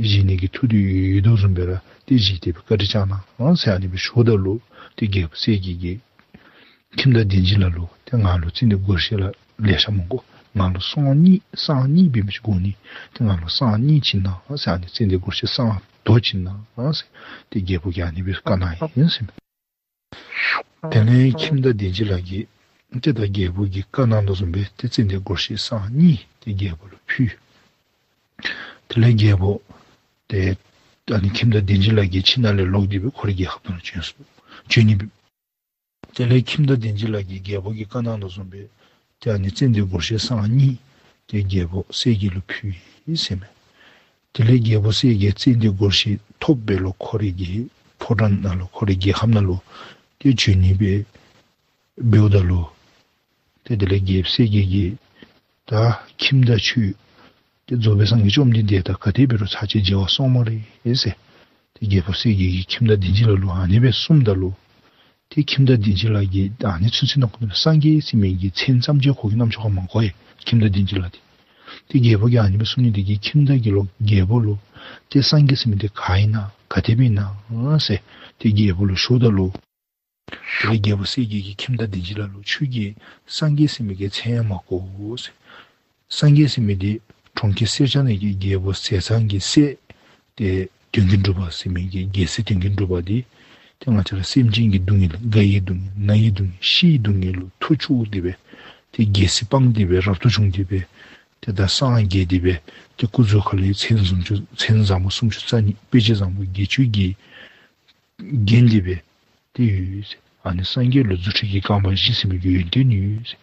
བཞེས་ནི་གི་ཐུགས་འདོད་ཡོད་དོ་བཟུམ་སྦེ་ར་ཏེ་བཞེས་ཏེ་སྦེ་བཀའ་དྲིན་བསྐྱང་གནང་ཟེར་ཨ་ནི་སྦེ་ཞུཝ་ད་ལུ་ཏེ་རྒྱལཔོ་གསལ་རྒྱལ་གྱིས་ཁྱིམ་བདག་བདེན་བཞི་ལ་ལུ་ཏེ་ང་ལུ་ཙན་དན་སྒོར་གཞས་ར་ལེ་ཤ་མི་དགོ། ང་ལུ་སྲང་གཉིས་སྲང་གཉིས་འབད་མི་ཅིག་དགོ་ནི། ཏེ་ང་ལུ་སྲང་གཉིས་བྱིན་གནང་ཟེར་ཨ་ནི་ཙན་དན་སྒོར་གཞས་སྲང་དོ་བྱིན་གནང་ཟེར་ཏེ་རྒྱལ་པོ་གིས་ཨ་ནི་སྦེ་བཀའ་གནང་ཡི་ཟེར་མས། དེ་ལས་ཁྱིམ་བདག་བདེན་བཞི་ལ་གིས་ཏེ་ད་རྒྱལ་པོ་གིས་བཀའ་གནང་དོ་བཟུམ་སྦེ་ཏེ་ཙན་དན་སྒོར་གཞས་སྲང་གཉིས་ཏེ་རྒྱལ་པོ་ལུ་ཕུལ། དེ་ལས་རྒྱལ་པོ་ཏེ་ཨ་ནི་ཁྱིམ་བདག་བདེན་བཞི་ལ་གིས་ཁྱིམ་ནང་ལས་ལོག་སྟེ་སྦེ་ཁོ་རའི་རྒྱལ་ཁབ་ནང་ལུ་བྱོན་སོ། བྱོན་ནི་སྦེ། དེ་ལས་ཁྱིམ་བདག་བདེན་བཞི་ལ་གིས་རྒྱལ་པོ་གིས་བཀའ་གནང་དོ་བཟུམ་སྦེ་ཏེ་ཨ་ནི་ཙན་དན་སྒོར་གཞས་སྲང་གཉིས་ཏེ་རྒྱལ་པོ་གསལ་རྒྱལ་ལུ་ཕུལ་ཡི་ཟེར་མས། དེ་ལས་རྒྱལ་པོ་གསལ་རྒྱལ་ཙན་དན་སྒོར་གཞས་ཐོབ་སྦེ་ལོག་ཁོ་རའི་གི་ཕོ་བྲང་ནང་ལུ་ཁོ་རའི་རྒྱལ་ཁབ་ནང་ལུ་ཏེ་བྱོན་ནི་སྦེ་འབདཝ་ད་ལུ་ཏེ་དེ་ལས་རྒྱལཔོ་གསལ་རྒྱལ་གྱིས་ད་ཁྱིམ་བདག་ཁྱོད་ཏེ་རྫོགས་པའི་སངས་རྒྱས་བཅོམ་ལྡན་འདས་དང་ག་དེ་འབད་རུང་ཚར་གཅིག་མཇལ་བར་སོང་སྨ་རེ་ཟེར། ཏེ་རྒྱལ་པོ་གསལ་རྒྱལ་གྱིས་ཁྱིམ་བདག་བདེན་བཞི་ལ་ལུ་ཨ་ནི་སྦེ་གསུངམ་ད་ལུ་ཏེ་ཁྱིམ་བདག་བདེན་བཞི་ལ་གིས་ཨ་ནི་ཚུན་ཚོད་ནང་འཁོད་ལུ་སངས་རྒྱས་ཟེར་མི་གི་མཚན་ཙམ་ཅིག་ཁོ་གིས་རྣམ་ཅོ་ཁར་མ་གོ་ཡི། ཁྱིམ་བདག་བདེན་བཞི་ལ་ཏེ་ཏེ་རྒྱལ་པོ་གིས་ཨ་ནི་སྦེ་གསུང་ནི་དེ་གིས་ཁྱིམ་བདག་གིས་ལོག་རྒྱལ་པོ་ལུ་ཏེ་སངས་རྒྱས་ཟེར་མི་དེ་ག་ཨིན་ན་ག་དེ་སྦེ་ཨིན་ན་ཟེར་ཏེ་རྒྱལ་པོ་ལུ་ཞུཝ་ད་ལུ་དེ་ལས་རྒྱལ་པོ་གསལ་རྒྱལ་གྱིས་ཁྱིམ་བདག་བདེན་བཞི་ལ་ལུ་ཁྱོད་ཀྱིས་སངས་རྒྱས་ཟེར་མི་གི་མཚན་ཡང་མ་གོ་ཟེར། སངས་རྒྱས་ཟེར་མི་དེ་གྲོང་ཁྱེར་སེར་སྐྱ་ནང་གི་རྒྱལ་པོ་ཟས་གཙང་གི་སྲས་ཏེ་དོན་ཀུན་གྲུབ་པ་ཟེར་མི་གི་རྒྱལ་སྲས་དོན་ཀུན་གྲུབ་པ་དེ་ཏེ་ང་བཅས་ར་སེམས་ཅན་གྱི་སྡུག་བསྔལ་རྒ་ཡི་སྡུག་བསྔལ་ན་ཡི་སྡུག་བསྔལ་ཤི་ཡི་སྡུག་བསྔལ་ལུ་ཐུགས་སྐྱོ་སྟེ་སྦེ་ཏེ་རྒྱལ་སྲིད་སྤངས་ཏེ་སྦེ་རབ་ཏུ་བྱུང་སྟེ་སྦེ་ཏེ་ད་སངས་རྒྱས་ཏེ་སྦེ་ཏེ་སྐུ་གཟུགས་ཁ་ལས་མཚན་སུམ་ཅུ་མཚན་བཟང་པོ་སུམ་ཅུ་རྩ་གཉིས་དཔེ་བྱད་བཟང་པོ་བརྒྱད་ཅུ་གིས་བརྒྱན་ཏེ་སྦེ་ཏེ་ཡོད་ཟེར། ཨ་ནི་སངས་རྒྱས་ལུ་རྫུ་འཕྲུལ་གྱི་རྐང་པ་བཞི་ཟེར་མི་གི་ཡོན་ཏན་ཡོད་ཟེར།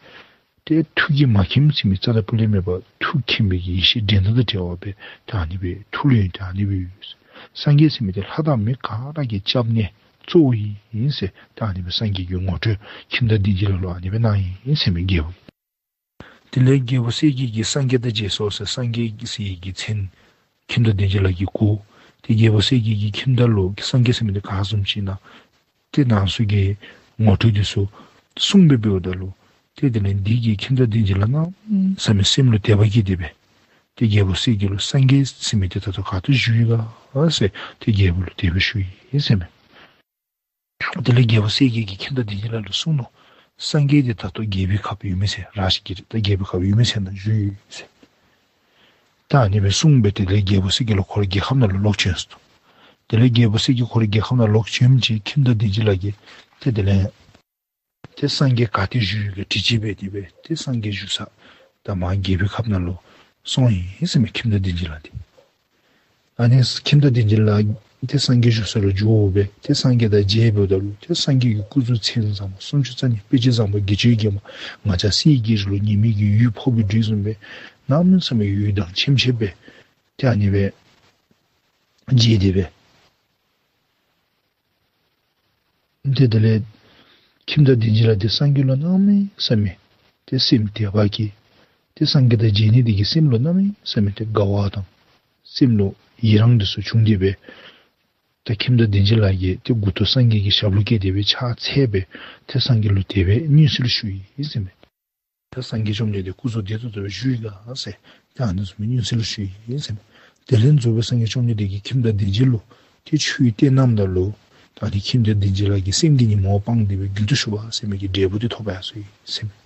ཏེ་ཐུགས་ཀྱིས་མ་མཁྱེནམ་ཟེར་མི་རྩ་དང་སྤུ་ལས་མེད་པར་ཐུགས་མཁྱེན་པའི་གི་ཡེ་ཤེས་འགྲན་ཟླ་དང་བྲལ་བ་སྦེ་ཏེ་ཨ་ནི་སྦེ་ཐུགས་ལུ་ཡོན་ཏན་ཨ་ནི་སྦེ་ཡོད་ཟེར། སངས་རྒྱས་ཟེར་མི་དེ་ལྷ་དང་མི་ག་ར་གི་སྐྱབས་གནས་གཙོ་བོ་ཨིན་ཟེར། ཏེ་ཨ་ནི་སྦེ་སངས་རྒྱས་ཀྱི་ངོ་སྤྲོད་ཁྱིམ་བདག་བདེན་བཞི་ལ་ལུ་ཨ་ནི་སྦེ་གནང་ཡི་ཟེར་མས་རྒྱལ་པོ། དེ་ལས་རྒྱལ་པོ་གསལ་རྒྱལ་གྱིས་སངས་རྒྱས་དང་མཇལ་སོང་ཟེར་སངས་རྒྱས་ཟེར་བའི་གི་མཚན་ཁྱིམ་བདག་བདེན་བཞི་ལ་གིས་གོ། ཏེ་རྒྱལ་པོ་གསལ་རྒྱལ་གྱིས་ཁྱིམ་བདག་ལུ་སངས་རྒྱས་ཟེར་མི་དེ་ག་བཟུམ་ཅིག་ཨིན་ན་ཏེ་ནང་གསེས་ཀྱི་ངོ་སྤྲོད་དེ་ཚུ་གསུངས་སྦེ་འབདཝ་ད་ལུ་ཏེ་དེ་ལས་འདི་གིས་ཁྱིམ་བདག་བདེན་བཞི་ལ་གནམ་མེད་ས་མེད་སེམས་ལུ་དད་པ་སྐྱེས་ཏེ་སྦེ་ཏེ་རྒྱལ་པོ་གསལ་རྒྱལ་ལུ་སངས་རྒྱས་ཟེར་མི་དེ་ད་ལྟོ་ག་ཏེ་བཞུགས་ཡི་ག་ཟེར་ཏེ་རྒྱལ་པོ་ལུ་དེ་སྦེ་ཞུ་ཡི་ཟེར་མས། དེ་ལས་རྒྱལ་པོ་གསལ་རྒྱལ་གྱིས་ཁྱིམ་བདག་བདེན་བཞི་ལ་ལུ་གསུངས་ནུག། སངས་རྒྱས་དེ་ད་ལྟོ་རྒྱལ་པོའི་ཁབ་ཡུམ་མེད་ཚལ་ར་ཤི་ཀི་རི་ད་རྒྱལ་པོའི་ཁབ་ཡུམ་མེད་ཚལ་ནང་བཞུགས་ཡོད་ཟེར། ད་ཨ་ནི་སྦེ་གསུངས་སྦེ་དེ་ལས་རྒྱལ་པོ་གསལ་རྒྱལ་ལོག་ཁོ་རའི་རྒྱལ་ཁབ་ནང་ལུ་ལོག་བྱོན་སོ། དེ་ལས་རྒྱལ་པོ་གསལ་རྒྱལ་ཁོ་རའི་རྒྱལ་ཁབ་ནང་ལོག་བྱོནམ་ཅིག་ཁྱིམ་བདག་བདེན་བཞི་ལ་གིས་ཏེ་དེ་ལས་ཏེ་སངས་རྒྱས་ག་ཏེ་བཞུགས་ཡོད་ག་དྲི་དཔྱད་འབད་དེ་སྦེ་ཏེ་སངས་རྒྱས་བཞུགས་ས་ད་མར་རྒྱལ་པོའི་ཁབ་ནང་ལུ་སོང་ཡི་ཟེར་མས་ཁྱིམ་བདག་བདེན་བཞི་ལ་ཏེ། ཨ་ནི་ཁྱིམ་བདག་བདེན་བཞི་ལ་ཏེ་སངས་རྒྱས་བཞུགས་ས་ལུ་འགྱོ་སྦེ་ཏེ་སངས་རྒྱས་དང་མཇལ་འབདཝ་ད་ལུ་ཏེ་སངས་རྒྱས་ཀྱི་སྐུ་གཟུགས་མཚན་བཟང་པོ་སུམ་ཅུ་རྩ་གཉིས་དཔེ་བྱད་བཟང་པོ་བརྒྱད་ཅུ་གིས་བརྒྱན་པ་ང་བཅས་སྲིད་ཀྱི་རི་ལུ་ཉི་མའི་གི་འོད་ཕོག་པའི་དྲོད་བཟུམ་སྦེ་གནམ་མེད་ས་མེད་འོད་མདངས་ཆེམ་ཆེམ་སྦེ་ཏེ་ཨ་ནི་སྦེ་མཇལ་ཏེ་སྦེ། ཏེ་དེ་ལས་ཁྱིམ་བདག་བདེན་བཞི་ལ་ཏེ་སངས་རྒྱས་ལུ་གནམ་མེད་ས་མེད་ཏེ་སེམས་དད་པ་སྐྱེས། ཏེ་སངས་རྒྱས་དང་མཇལ་ནི་དེ་གིས་སེམས་ལུ་གནམ་མེད་ས་མེད་ཏེ་དགའ་བ་དང་སེམས་ལུ་ཡི་རངས་དེ་ཚུ་བྱུང་སྟེ་སྦེ་ཏེ་ཁྱིམ་བདག་བདེན་བཞི་ལ་གིས་ཏེ་མགུ་ཏོ་སངས་རྒྱས་ཀྱི་ཞབས་ལུ་བཀལ་ཏེ་སྦེ་ཕྱག་འཚལ་སྦེ་ཏེ་སངས་རྒྱས་ལུ་དེ་སྦེ་སྙུང་གཞི་ལུ་ཞུ་ཡི་ཟེར་མས། ད་སངས་རྒྱས་བཅོམ་ལྡན་འདས་སྐུ་གཟུགས་བདེ་ཏོག་ཏོ་སྦེ་བཞུགས་ཡི་ག་ཟེར་ད་ཨ་ནི་བཟུམ་སྙུང་གཞི་ལུ་ཞུ་ཡི་ཟེར་མས། དེ་ལས་རྫོགས་པའི་སངས་རྒྱས་བཅོམ་ལྡན་འདས་ཀྱིས་ཁྱིམ་བདག་བདེན་བཞི་ལུ་ཏེ་ཆོས་བསྟན་གནངམ་ད་ལུ་ད་ཨ་ནི་ཁྱིམ་བདག་བདེན་བཞི་ལ་གིས་སེམས་ཀྱི་ཉོན་མོངས་སྤངས་ཏེ་སྦེ་རྒྱུན་དུ་ཞུགས་པ་ཟེར་མི་གི་འབྲས་བུ་དེ་ཐོབ་ཡར་སོ་ཡི་ཟེར་མས།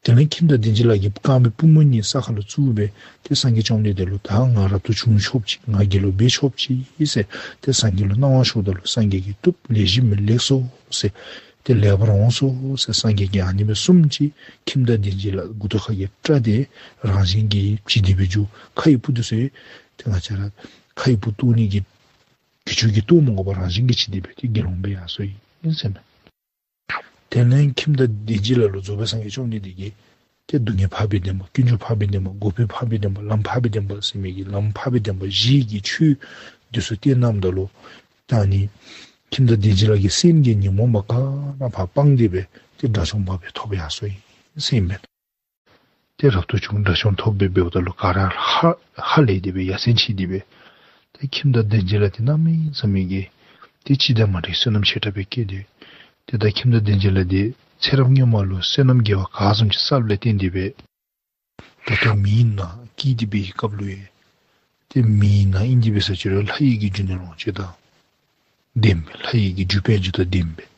དེ་ལས་ཁྱིམ་བདག་བདེན་བཞི་ལ་གིས་རྐང་པའི་པུས་མོ་གཉིས་ས་ཁ་ལུ་བཙུགས་སྦེ་ཏེ་སངས་རྒྱས་བཅོམ་ལྡན་འདས་ལུ་ད་ང་རབ་ཏུ་བྱུང་ཆོགཔ་ཅིག་ང་དགེ་སློང་འབད་ཆོགཔ་ཅིག་ཟེར་ཏེ་སངས་རྒྱས་ལུ་གནང་བ་ཞུཝ་ད་ལུ་སངས་རྒྱས་ཀྱིས་བཏུབ། ལེགས་ཤོམ་སྦེ་ལེགས་སོ་ཟེར་ཏེ་ལེགས་པར་འོང་སོ་ཟེར་སངས་རྒྱས་ཀྱིས་ཨ་ནི་སྦེ་གསུངམ་ཅིག་ཁྱིམ་བདག་བདེན་བཞི་ལ་མགུ་ཏོ་ཁ་གིས་སྐྲ་དེ་རང་བཞིན་གྱིས་བྱི་དེ་སྦེ་འགྱོ། ཁ་ཡི་སྤུ་དེ་ཚུ་ཏེ་ང་བཅས་ར་ཁ་ཡི་སྤུ་བཏོག་ནི་གི་གྱི་ཅུང་གི་བཏོག་མི་དགོ་པར་རང་བཞིན་གྱིས་བྱི་དེ་སྦེ་ཏེ་དགེ་སློང་འབད་ཡར་སོ་ཡི་ཟེར་མས། དེ་ལས་ཁྱིམ་བདག་བདེན་བཞི་ལ་ལུ་རྫོགས་པའི་སངས་རྒྱས་བཅོམ་ལྡན་འདས་ཀྱིས་ཏེ་སྡུག་བསྔལ་འཕགས་པའི་བདེན་པ་ཀུན་འབྱུང་འཕགས་པའི་བདེན་པ་འགོག་པའི་འཕགས་པའི་བདེན་པ་ལམ་འཕགས་པའི་བདེན་པ་ཟེར་མི་གི་ལམ་འཕགས་པའི་བདེན་པ་བཞི་གི་ཆོས་དེ་ཚུ་བསྟན་གནངམ་ད་ལུ་ད་ཨ་ནི་ཁྱིམ་བདག་བདེན་བཞི་ལ་གིས་སེམས་ཀྱི་ཉོན་མོངས་པ་ག་ར་ཕར་སྤངས་ཏེ་སྦེ་ཏེ་དགྲ་བཅོམ་པ་སྦེ་ཐོབ་ཡར་སོ་ཡི་ཟེར་ཨིན་མས། ཏེ་རབ་ཏུ་བྱུང་དགྲ་བཅོམ་ཐོབ་སྦེ་འབདཝ་ད་ལུ་ག་ར་ཧ་ཧ་ལས་ཏེ་སྦེ་ཡ་མཚན་ཆེ་སྟེ་སྦེ་ ད་ཁྱིམ་བདག་བདེན་བཞི་ལ་དེ་གནམ་མེད་ས་མེད་ཀྱི་ཏེ་སྤྱི་དང་མ་འདྲ་བའི་བསོད་ནམས་ཆེ་དྲགས་སྦེ་བསྐྱེད་དེ། ཏེ་ད་ཁྱིམ་བདག་བདེན་བཞི་ལ་དེ་ཚེ་རབས་སྔོན་མ་ལུ་བསོད་ནམས་དགེ་བ་ག་བཟུམ་ཅིག་བསགས་ལས་བརྟེན་ཏེ་སྦེ་ད་ལྟོ་མེའི་ནང་སྐྱེས་ཏེ་འབད་བའི་སྐབས་ལུ་ཡང་ཏེ་མེའི་ནང་ཨིན་ཏེ་འབད་ས་ཅིག་རུང་ལྷ་ཡི་གི་རྒྱུ་ནོར་ལོངས་སྤྱོད་དང་ལྡན་པས། ལྷ་ཡི་གི་རྒྱུ་དཔལ་འབྱོར་དང་ལྡན་པས།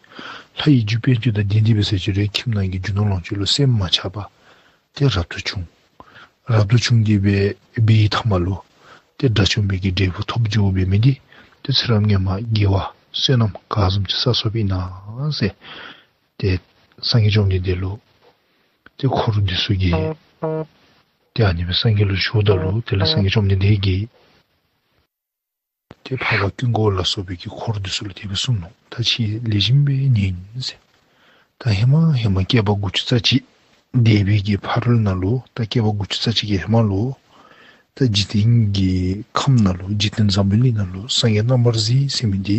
ལྷ་ཡི་རྒྱུ་དཔལ་འབྱོར་དང་ལྡན་ཏེ་འབད་ས་ཅིག་རུང་ཁྱིམ་ནང་གི་རྒྱུ་ནོར་ལོངས་སྤྱོད་ལུ་སེམས་མ་ཆགས་པར་ཏེ་རབ་ཏུ་བྱུང་། རབ་ཏུ་བྱུང་སྟེ་འབད་བའི་མཐའ་མ་ལུ་ཏེ་དགྲ་བཅོམ་པའི་གི་འབྲས་བུ་ཐོབ་འགྱོ་འབད་མི་འདི་ཏེ་ཚེ་རབས་སྔོན་མ་དགེ་བ་བསོད་ནམས་ག་བཟུམ་ཅིག་བསགས་སོངམ་ཨིན་ན་ཟེར། ཏེ་སངས་རྒྱས་བཅོམ་ལྡན་འདས་ལུ་ཏེ་འཁོར་འདི་ཚུ་གིས་ཏེ་ཨ་ནི་སྦེ་སངས་རྒྱས་ལུ་ཞུཝ་ད་ལུ་དེ་ལས་སངས་རྒྱས་བཅོམ་ལྡན་འདས་ཀྱིས་ཏེ་འཕགས་པ་ཀུན་དགའ་བོ་ལ་སོགས་པའི་གི་འཁོར་འདི་ཚུ་ལུ་དེ་སྦེ་གསུངས་ནུག། ད་ཁྱེད་ལེགས་ཤོམ་སྦེ་ཉན་ཟེར། ད་ཧེ་མ་ཧེ་མ་བསྐལ་པ་དགུ་བཅུ་རྩ་གཅིག་འདས་པའི་གི་ཕ་རོལ་ནང་ལུ་ད་བསྐལ་པ་དགུ་བཅུ་རྩ་གཅིག་གི་ཧེ་མ་ལུ་ད་འཇིག་རྟེན་གྱི་ཁམས་ནང་ལུ་འཇིག་རྟེན་འཛམ་བུ་གླིང་ནང་ལུ་སངས་རྒྱས་རྣམ་པར་གཟིགས་ཟེར་མི་འདི་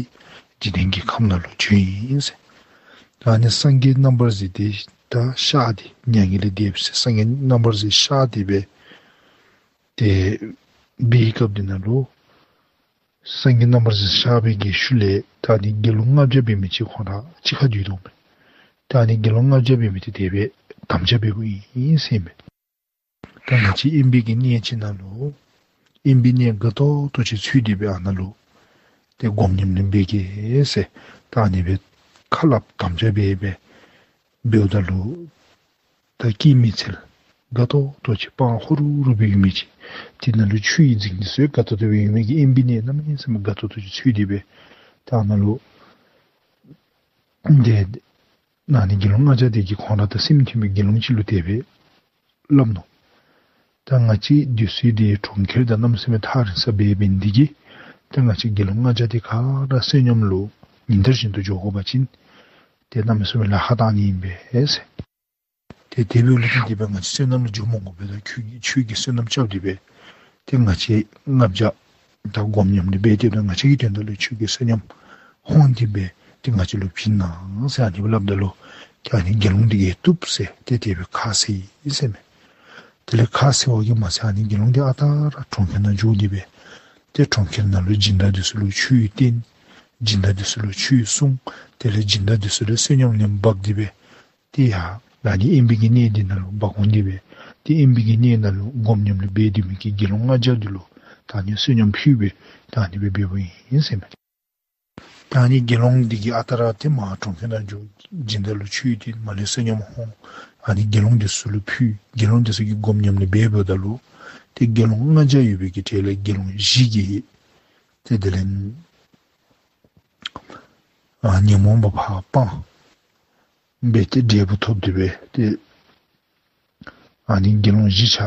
འཇིག་རྟེན་གྱི་ཁམས་ནང་ལུ་བྱོན་ཡི་ཟེར། ད་ཨ་ནི་སངས་རྒྱས་རྣམ་པར་གཟིགས་འདི་ད་གཤགས་ཏེ་མྱ་ངན་ལས་འདས་པའི་ཚེ་སངས་རྒྱས་རྣམ་པར་གཟིགས་གཤགས་ཏེ་འབད་དེ་འབད་བའི་སྐབས་འདི་ནང་ལུ་སངས་རྒྱས་རྣམ་པར་གཟིགས་གཤགས་པའི་གི་ཤུལ་ལས་ད་ཨ་ནི་དགེ་སློང་ལྔ་བརྒྱ་འབད་མི་ཅིག་ཁོང་ར་གཅིག་ཁར་འདུས་དོ་མས། ད་ཨ་ནི་དགེ་སློང་ལྔ་བརྒྱ་འབད་མི་འདི་དེ་སྦེ་དམ་བཅའ་འབདཝ་ཨིན་ཟེར་མས། ད་ང་བཅས་དབེན་པའི་གི་གནས་ཅིག་ནང་ལུ་དབེན་པའི་གནས་དགའ་ཏོག་ཏོ་ཅིག་འཚོལ་ཏེ་འབད་ཨ་ནཱ་ལུ་ཏེ་སྒོམ་ཉམས་ལེན་འབད་གེ་ཟེར་ད་ཨ་ནི་སྦེ་ཁ་སླབ་དམ་བཅའ་འབད་འབད་འབདཝ་ད་ལུ་ད་སྐྱེད་མོས་ཚལ་དགའ་ཏོག་ཏོ་ཅིག་སྤང་ཧོ་རུ་རུ་སྦེ་ཡོད་མི་ཅིག་དེ་ནང་ལུ་ཆུ་ཡི་རྫིང་འདི་ཚུ་དགའ་ཏོག་ཏོ་སྦེ་ཡོད་མི་གི་དབེན་པའི་གནས་གནམ་མེད་ས་མེད་དགའ་ཏོག་ཏོ་ཅིག་འཚོལ་ཏེ་འབད་ད་ཨ་ནཱ་ལུ་ཏེ་ཨ་ནི་དགེ་སློང་ལྔ་བརྒྱ་དེ་གིས་ཁོང་ར་དང་སེམས་མཐུན་པའི་དགེ་སློང་ཅིག་ལུ་དེ་སྦེ་སླབ་ནུག། ད་ང་བཅས་འདི་ཚུ་འདི་གྲོང་ཁྱེར་དང་གནམ་མེད་ས་མེད་ཐག་རིང་ས་སྦེ་འབད་ནི་དེ་གིས་ཏེ་ང་བཅས་དགེ་སློང་ལྔ་བརྒྱ་དེ་ག་ར་བསོད་སྙོམས་ལུ་ཉིན་ལྟར་བཞིན་དུ་འགྱོ་དགོ་པ་ཅིན་ཏེ་གནམ་མེད་ས་མེད་ལཱ་ཁག་གཏང་ནི་ཨིན་པས་ཟེར། ཏེ་དེ་འབདཝ་ལས་བརྟེན་ཏེ་འབད་ང་བཅས་བསོད་ནམས་ལུ་འགྱོ་མི་དགོ་པས། ད་ཁྱོད་ཀྱིས་ཁྱོད་ཀྱིས་བསོད་ནམས་རྐྱབ་སྟེ་འབད་ཏེ་ང་བཅས་ལྔ་བརྒྱ་ད་སྒོམ་ཉམས་ལེན་འབད་དེ་འབད་ང་བཅས་ཀྱི་དོན་དག་ལུ་ཁྱོད་ཀྱིས་བསོད་སྙོམས་ཧོང་སྟེ་འབད་ཏེ་ང་བཅས་ལུ་བྱིན་གནང་ཟེར་ཨ་ནི་སྦེ་སླབ་ད་ལུ་ཏེ་ཨ་ནི་དགེ་སློང་དེ་གིས་བཏུབ་ཟེར་ཏེ་དེ་སྦེ་ཁ་བཟེད་ཡི་ཟེར་མས། དེ་ལས་ཁ་བཟེད་པ་གིས་མ་ཚད་ཨ་ནི་དགེ་སློང་དེ་ཨ་རྟག་ར་གྲོང་ཁྱེར་ནང་འགྱོ་སྟེ་འབད་ཏེ་གྲོང་ཁྱེར་ནང་ལུ་སྦྱིན་བདག་དེ་ཚུ་ལུ་ཆོས་བསྟན། སྦྱིན་བདག་དེ་ཚུ་ལུ་ཆོས་གསུང་། དེ་ལས་སྦྱིན་བདག་དེ་ཚུ་ལུ་བསོད་སྙོམས་ལེན་འབག་སྟེ་འབད་ཏེ་ཡར་ཨ་ནི་དབེན་པའི་གི་གནས་འདི་ནང་ལུ་འབག་འོང་སྟེ་འབད་ཏེ་དབེན་པའི་གི་གནས་ནང་ལུ་སྒོམ་ཉམས་ལེན་འབད་སྡོད་མི་གི་དགེ་སློང་ལྔ་བརྒྱ་དེ་ལུ་ད་ཨ་ནི་བསོད་སྙོམས་ཕུལ་སྦེ་ད་ཨ་ནི་སྦེ་འབདཝ་ཨིན་ཟེར་མས། ད་ཨ་ནི་དགེ་སློང་དེ་གིས་ཨ་རྟག་ར་ཏེ་མར་གྲོང་ཁྱེར་ནང་འགྱོ། སྦྱིན་བདག་ལུ་ཆོས་བསྟན། མར་ལས་བསོད་སྙོམས་ཧོང་ཨ་ནི་དགེ་སློང་དེ་ཚུ་ལུ་ཕུལ། དགེ་སློང་དེ་ཚུ་གིས་སྒོམ་ཉམས་ལེན་འབད་འབདཝ་ད་ལུ་ཏེ་དགེ་སློང་ལྔ་བརྒྱ་ཡོད་པའི་གི་གྲས་ལས་དགེ་སློང་བཞི་གིས་ཏེ་དེ་ལས་ཨ་ཉོན་མོངས་པ་ཕར་སྤངས་འབད་ཏེ་འབྲས་བུ་ཐོབ་སྟེ་འབད་ཏེ་ཨ་ནི་དགེ་སློང་བཞི་ཆ་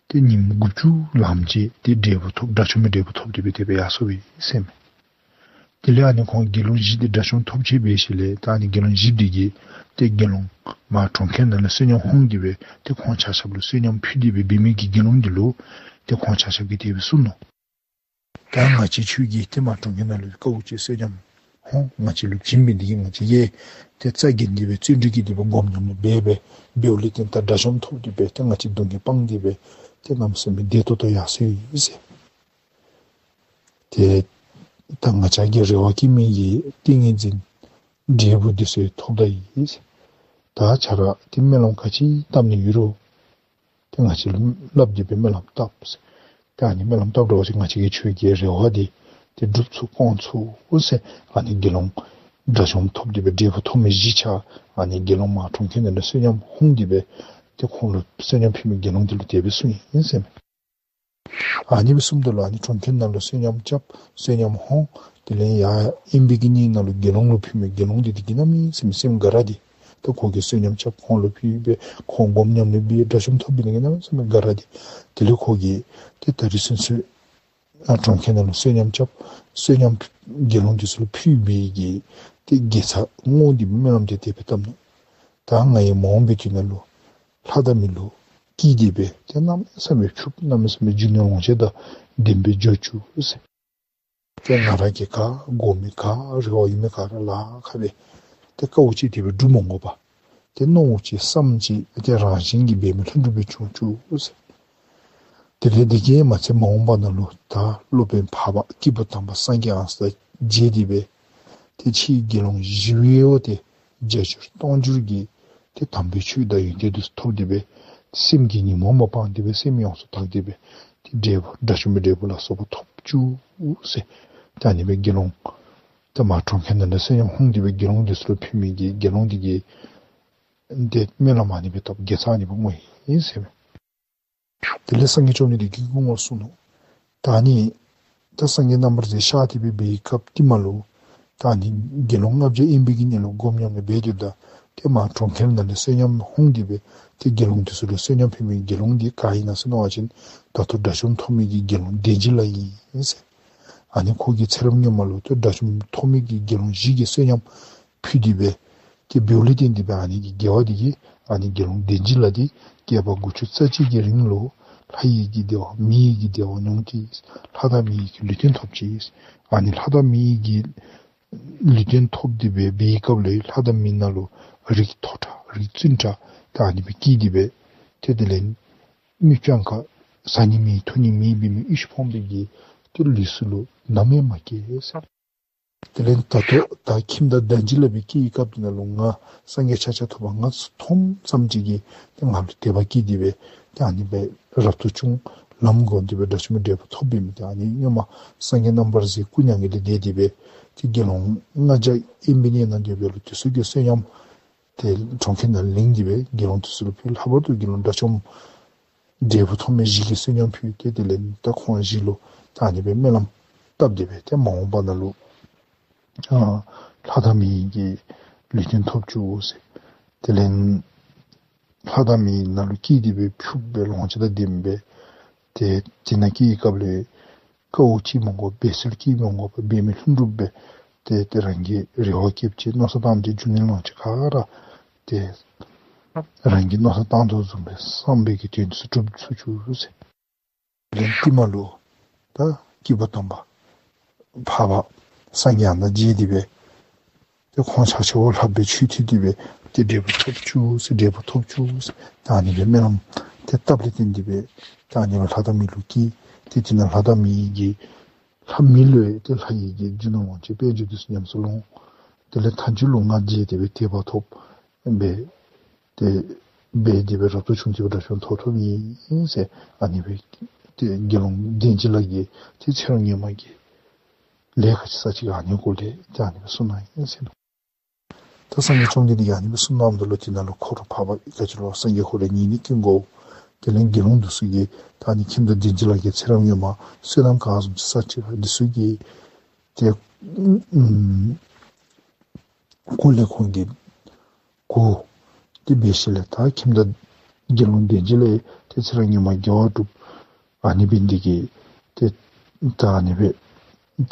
ཏེ་ཉིནམ་དགུ་བཅུ་ལངམ་ཅིག་ཏེ་འབྲས་བུ་ཐོབ། དགྲ་བཅོམ་པའི་འབྲས་བུ་ཐོབ་སྟེ་འབད་དེ་སྦེ་ཡར་སོང་བའི་ཟེར་མས། དེ་ལས་ཨ་ནི་ཁོང་དགེ་སློང་བཞི་དེ་དགྲ་བཅོམ་ཐོབ་ཅི་འབད་ཞིནམ་ལས་ད་ཨ་ནི་དགེ་སློང་བཞི་དེ་གིས་ཏེ་དགེ་སློང་མར་གྲོང་ཁྱེར་ནང་ལས་བསོད་སྙོམས་ཧོང་སྟེ་འབད་ཏེ་ཁོང་ཆ་ཁྱབ་ལུ་བསོད་སྙོམས་ཕུལ་ཏེ་འབད་འབད་མི་གི་དགེ་སློང་དེ་ལུ་ཏེ་ཁོང་ཆ་ཁྱབ་ཀྱིས་དེ་སྦེ་གསུངས་ནུག། ད་ང་བཅས་ཁྱོད་ཀྱིས་ཏེ་མར་གྲོང་ཁྱེར་ནང་ལུ་དཀའཝ་སྤྱད་བསོད་སྙོམས་ཧོང་ང་བཅས་ལུ་བྱིན་པའི་དེ་གིས་ང་བཅས་ཀྱིས་ཏེ་རྩ་འགེངས་ཏེ་འབད་བརྩོན་འགྲུས་བསྐྱེད་དེ་འབད་སྒོམ་ཉམས་ལེན་འབད་འབད་འབདཝ་ལས་བརྟེན་ད་དགྲ་བཅོམ་ཐོབ་སྟེ་འབད་ཏེ་ང་བཅས་སྡུག་བསྔལ་སྤངས་ཏེ་འབད་ཏེ་གནམ་མེད་ས་མེད་བདེ་ཏོག་ཏོ་ཡར་སོང་ཡི་ཟེར། ཏེ་ད་ང་བཅས་ཀྱི་རེ་བ་བསྐྱེད་མི་གི་ཏིང་ངེ་འཛིན་འབྲས་བུ་འདི་ཚུ་ཐོབ་ད་ཡི་ཟེར། ད་ཁྱོད་ར་ཏེ་སྨོན་ལམ་ག་ཅི་བཏབ་ནི་ཡོད་རུང་ཏེ་ང་བཅས་ལུ་སླབ་སྟེ་འབད་སྨོན་ལམ་བཏབ་ཟེར། ཏེ་ཨ་ནི་སྨོན་ལམ་བཏབ་རོགས་ཟེར། ང་བཅས་ཀྱིས་ཁྱོད་ཀྱི་རེ་བ་འདི་ཏེ་འགྲུབ་ཚུགས་སྐོང་ཚུགས་ཟེར། ཨ་ནི་དགེ་སློང་དགྲ་བཅོམ་ཐོབ་སྟེ་འབད་འབྲས་བུ་ཐོབ་མི་བཞི་ཆ་ཨ་ནི་དགེ་སློང་མར་གྲོང་ཁྱེར་ནང་ལས་བསོད་སྙོམས་ཧོང་སྟེ་འབད་ཏེ་ཁོང་ལུ་བསོད་སྙོམས་ཕུལ་མི་དགེ་སློང་དེ་ལུ་དེ་སྦེ་གསུངས་ཡི་ཟེར་མས། ཨ་ནི་སྦེ་གསུངམ་ད་ལུ་ཨ་ནི་གྲོང་ཁྱེར་ནང་ལུ་བསོད་སྙོམས་རྐྱབ། བསོད་སྙོམས་ཧོང་། དེ་ལས་ཡར་དབེན་པའི་གི་གནས་ནང་ལུ་དགེ་སློང་ལུ་ཕུལ་མི་དགེ་སློང་དེ་དེ་གིས་གནམ་མེད་ས་མེད་སེམས་དགའ་ར་སྟེ་ད་ཁོ་གིས་བསོད་སྙོམས་རྐྱབ་ཁོང་ལུ་ཕུལ་འབད་ཁོང་སྒོམ་ཉམས་ལེན་འབད་དགྲ་བཅོམ་ཐོབ་པའི་དེ་གིས་གནམ་མེད་ས་མེད་དགའ་ར་སྟེ་དེ་ལས་ཁོ་གིས་ཏེ་ད་རིས་ཚུན་ཚོད་ཨ་གྲོང་ཁྱེར་ནང་ལུ་བསོད་སྙོམས་རྐྱབ་བསོད་སྙོམས་དགེ་སློང་དེ་ཚུ་ལུ་ཕུལ་བའི་གི་ཏེ་དགེ་རྩ་བསྔོ་སྟེ་སྨོན་ལམ་དེ་དེ་སྦེ་བཏབ་ནུག། ད་ང་ཡང་མ་འོངས་པའི་དུས་ནང་ལུ་ལྷ་དང་མི་ལུ་སྐྱེས་ཏེ་འབད་ཏེ་གནམ་མེད་ས་མེད་ཕྱུགཔོ་གནམ་མེད་ས་མེད་རྒྱུ་ནོར་ལོངས་སྤྱོད་དང་ལྡན་པའི་འགྱོ་བཅུག་ཟེར། ཏེ་ང་ར་གིས་ག་དགོ་མི་ག་རེ་བ་ཡོད་མི་ག་ར་ལཱ་ཁག་འབད་ཏེ་དཀའཝ་སྤྱད་དེ་འབད་སྒྲུབ་མ་དགོ་པར་ཏེ་མནོཝ་ཅིག་བསམ་ཅིག་ཏེ་རང་བཞིན་གྱིས་འབད་མི་ལྷུན་གྲུབ་སྦེ་བྱུང་བཅུག་ཟེར། དེ་ལས་དེ་གིས་མ་ཚད་མ་འོངས་པ་ནང་ལུ་ད་སློབ་དཔོན་འཕགས་པ་སྐྱེས་བུ་དམ་པ་སངས་རྒྱས་ཨ་ནཱ་ལུ་མཇལ་ཏེ་སྦེ་ཏེ་ཕྱིའི་དགེ་སློང་བཞི་པོ་ཡང་ཏེ་བརྒྱ་འགྱུར་སྟོང་འགྱུར་གྱི་ཏེ་དམ་པའི་ཆོས་དང་ཡོན་ཏན་དེ་ཚུ་ཐོབ་སྟེ་སྦེ་སེམས་ཀྱི་ཉོན་མོངས་པ་སྤངས་ཏེ་སྦེ་སེམས་ཡོངས་སུ་དག་སྟེ་སྦེ་ཏེ་འབྲས་བུ་དགྲ་བཅོམ་པའི་འབྲས་བུ་ལ་སོགས་པ་ཐོབ་བཅུག་ཟེར། ཏེ་ཨ་ནི་སྦེ་དགེ་སློང་ད་མར་གྲོང་ཁྱེར་ནང་ལས་བསོད་སྙོམས་ཧོངས་ཏེ་སྦེ་དགེ་སློང་དེ་ཚུ་ལུ་ཕུལ་མི་གི་དགེ་སློང་དེ་གིས་ཏེ་སྨོན་ལམ་ཨ་ནི་སྦེ་བཏབ། དགེ་རྩ་ཨ་ནི་སྦེ་བསྔོ་ཡི་ཟེར་མས། དེ་ལས་སངས་རྒྱས་བཅོམ་ལྡན་འདས་ཀྱིས་བསྔོ་གསུངས་ནུག། ད་ཨ་ནི་ད་སངས་རྒྱས་རྣམ་པར་གཟིགས་ཤར་ཏེ་སྦེ་འབད་བའི་སྐབས་དེ་མ་ལུ་ད་ཨ་ནི་དགེ་སློང་ལྔ་བརྒྱ་ཨིན་པའི་གི་ནང་ལུ་སྒོམ་ཉམས་ལེན་འབད་དེ་ད་ཏེ་མར་གྲོང་ཁྱེར་ནང་ལས་བསོད་སྙོམས་ཧོངས་ཏེ་སྦེ་ཏེ་དགེ་སློང་དེ་ཚུ་ལུ་བསོད་སྙོམས་ཕུལ་མི་དགེ་སློང་དེ་ག་ཨིན་ན་ཟེར་མནོ་བ་ཅིན་ད་ལྟོ་དགྲ་བཅོམ་ཐོབ་མི་གི་དགེ་སློང་དན་གྱི་ལྷ་ཨིན་ཟེར། ཨ་ནི་ཁོ་གིས་ཚེ་རབས་སྔོན་མ་ལུ་ཏེ་དགྲ་བཅོམ་ཐོབ་མི་གི་དགེ་སློང་བཞི་གིས་བསོད་སྙོམས་ཕུལ་ཏེ་སྦེ་ཏེ་འབདཝ་ལས་བརྟེན་ཏེ་སྦེ་ཨ་ནི་གི་དགེ་བ་དེ་གིས་ཨ་ནི་དགེ་སློང་དན་གྱི་ལྷ་དེ་བསྐལ་པ་དགུ་བཅུ་རྩ་གཅིག་གི་རིང་ལུ་ལྷ་ཡི་གི་བདེ་བ་མི་ཡི་གི་བདེ་བ་མྱོང་ཅི། ལྷ་དང་མི་ཡི་གི་ལུས་རྟེན་ཐོབ་ཅི། ཨ་ནི་ལྷ་དང་མི་ཡི་གི་ལུས་རྟེན་ཐོབ་སྟེ་སྦེ་འབད་བའི་སྐབས་ལུ་ལྷ་དང་མི་ནང་ལུ་རིགས་མཐོ་དྲགས་རིགས་བཙུན་དྲགས་ད་ཨ་ནི་སྦེ་སྐྱེས་ཏེ་སྦེ་ཏེ་དེ་ལས་མིག་སྤྱང་ཀ་ཟ་ནི་མེད་འཐུང་ནི་མེད་འབད་མི་ཡུལ་ཕོངས་པའི་གི་ཏེ་ལུས་སུ་ལུ་ནམ་ཡང་མ་སྐྱེ་ཟེར། དེ་ལས་ད་ལྟོ་ད་ཁྱིམ་བདག་དན་གྱི་ལྷ་སྦེ་སྐྱེ་བའི་སྐབས་དེ་ནང་ལུ་ང་སངས་རྒྱས་ཆ་ཁྱབ་ཐོབ་པ་ང་མཐོངམ་ཙམ་ཅིག་གིས་ཏེ་ང་ལུ་དད་པ་སྐྱེས་ཏེ་སྦེ་ཏེ་ཨ་ནི་སྦེ་རབ་ཏུ་བྱུང་ལམ་བསྒོམས་ཏེ་སྦེ་དགྲ་བཅོམ་པའི་འབྲས་བུ་ཐོབ་པའི་མི་དེ་ཨ་ནི་སྔོན་མ་སངས་རྒྱས་རྣམ་པར་གཟིགས་སྐུ་མྱ་ངན་ལས་འདས་ཏེ་སྦེ་ཏེ་དགེ་སློང་ལྔ་བརྒྱ་ཨིན་པའི་ནང་སྡོད་པའི་ལུ་དེ་ཚུ་གིས་བསོད་སྙོམས་ཏེ་གྲོང་ཁྱེར་ནང་ལེན་ཏེ་སྦེ་དགེ་སློང་དེ་ཚུ་ལུ་ཕུལ། ལྷག་པར་དུ་དགེ་སློང་དགྲ་བཅོམ་འབྲས་བུ་ཐོབ་མི་བཞི་གིས་བསོད་སྙོམས་ཕུལ་ཏེ་དེ་ལས་ད་ཁོང་བཞི་ལུ་ད་ཨ་ནི་སྦེ་སྨོན་ལམ་བཏབ་སྟེ་སྦེ་ཏེ་མ་འོངས་པ་ནང་ལུ་ཨ་ལྷ་དང་མི་ཡི་གི་ལུས་རྟེན་ཐོབ་བཅུག་ཟེར། དེ་ལས་ལྷ་དང་མི་ནང་ལུ་སྐྱེས་ཏེ་སྦེ་ཕྱུགཔོ་སྦེ་ལོངས་སྤྱོད་དང་ལྡནམ་སྦེ་ཏེ་དེ་ནང་སྐྱེ་བའི་སྐབས་ལུ་དཀའཝ་སྤྱད་མི་དགོ་པར་འབད་སྲོལ་བསྐྱེད་མི་དགོ་པར་འབད་མི་ལྷུན་གྲུབ་སྦེ་ཏེ་ཏེ་རང་གི་རེ་བ་བསྐྱེད་ཅིག་མནོ་བསམ་བཏང་སྟེ་རྒྱུ་ནོར་ལོངས་སྤྱོད་ག་ར་ཏེ་རང་གི་མནོ་བསམ་བཏང་དོ་བཟུམ་སྦེ་བསམ་པའི་གི་དོན་དེ་ཚུ་འགྲུབ་ཚུགས་བཅུག་ཟེར། དེ་ལས་དེ་མ་ལུ་ད་སྐྱེས་བུ་དམ་པ་འཕགས་པ་སངས་རྒྱས་ཨ་ནཱ་མཇལ་ཏེ་སྦེ་ཏེ་ཁོང་ཆ་ཁྱབ་ལྷག་པའི་ཆོས་ཐོས་ཏེ་སྦེ་ཏེ་འབྲས་བུ་ཐོབ་བཅུག་ཟེར། འབྲས་བུ་ཐོབ་བཅུག་ཟེར། ད་ཨ་ནི་སྦེ་སྨོན་ལམ་ཏེ་བཏབ་ལས་བརྟེན་ཏེ་སྦེ་ད་ཨ་ནི་ལུ་ལྷ་དང་མི་ལུ་སྐྱེས། ཏེ་དེ་ནང་ལྷ་དང་མི་ཡི་གི་ལྷ་མི་ལུ་ཡང་ཏེ་ལྷ་ཡི་གི་རྒྱུ་ནོར་ལོངས་སྤྱོད་དཔལ་འབྱོར་དེ་ཚུ་ཉམས་སུ་ལོངས། དེ་ལས་མཐའ་མཇུག་ལུ་ང་མཇལ་ཏེ་སྦེ་དད་པ་ཐོབ་སྦེ་ཏེ་འབད་དེ་སྦེ་རབ་ཏུ་བྱུང་སྟེ་སྦེ་དགྲ་བཅོམ་ཐོབ་ཐོབ་ཨིན་ཟེར། ཨ་ནི་སྦེ་ཏེ་དགེ་སློང་དན་གྱི་ལྷ་གིས་ཏེ་ཚེ་རབས་སྔོན་མ་གི་ལས་ཁ་ཅིག་བསགས་ཅི་ག་ཨ་ནི་སྐོར་ལས་ཏེ་ཨ་ནི་སྦེ་གསུངས་གནང་ཡི་ཟེར་ནུག། ད་སངས་རྒྱས་བཅོམ་ལྡན་འདས་ཀྱིས་ཨ་ནི་སྦེ་གསུངས་གནངམ་ད་ལུ་དེ་ནང་ལུ་འཁོར་འཕགས་པ་ག་ཅི་ལོ་སངས་རྒྱས་ཁོ་ར་ཉིད་ནི་ཀུན་དགའ་བོ། དེ་ལས་དགེ་སློང་དེ་ཚུ་གིས་ད་ཨ་ནི་ཁྱིམ་བདག་དན་གྱི་ལྷ་གིས་ཚེ་རབས་སྔོན་མ་བསོད་ནམས་ག་བཟུམ་ཅིག་བསགས་ཅི་ག་དེ་ཚུ་གི་ཏེ་ཨུམ་སྐོར་ལས་ཁོང་གིས་གོ་སྟེ་འབད་ཞིནམ་ལས་ད་ཁྱིམ་བདག་དགེ་སློང་དན་གྱི་ལྷ་ཡང་ཏེ་ཚེ་རབས་སྔོན་མ་དགེ་བ་བསྒྲུབས། ཨ་ནི་འབད་ནི་དེ་གིས་ཏེ་ད་ཨ་ནི་སྦེ་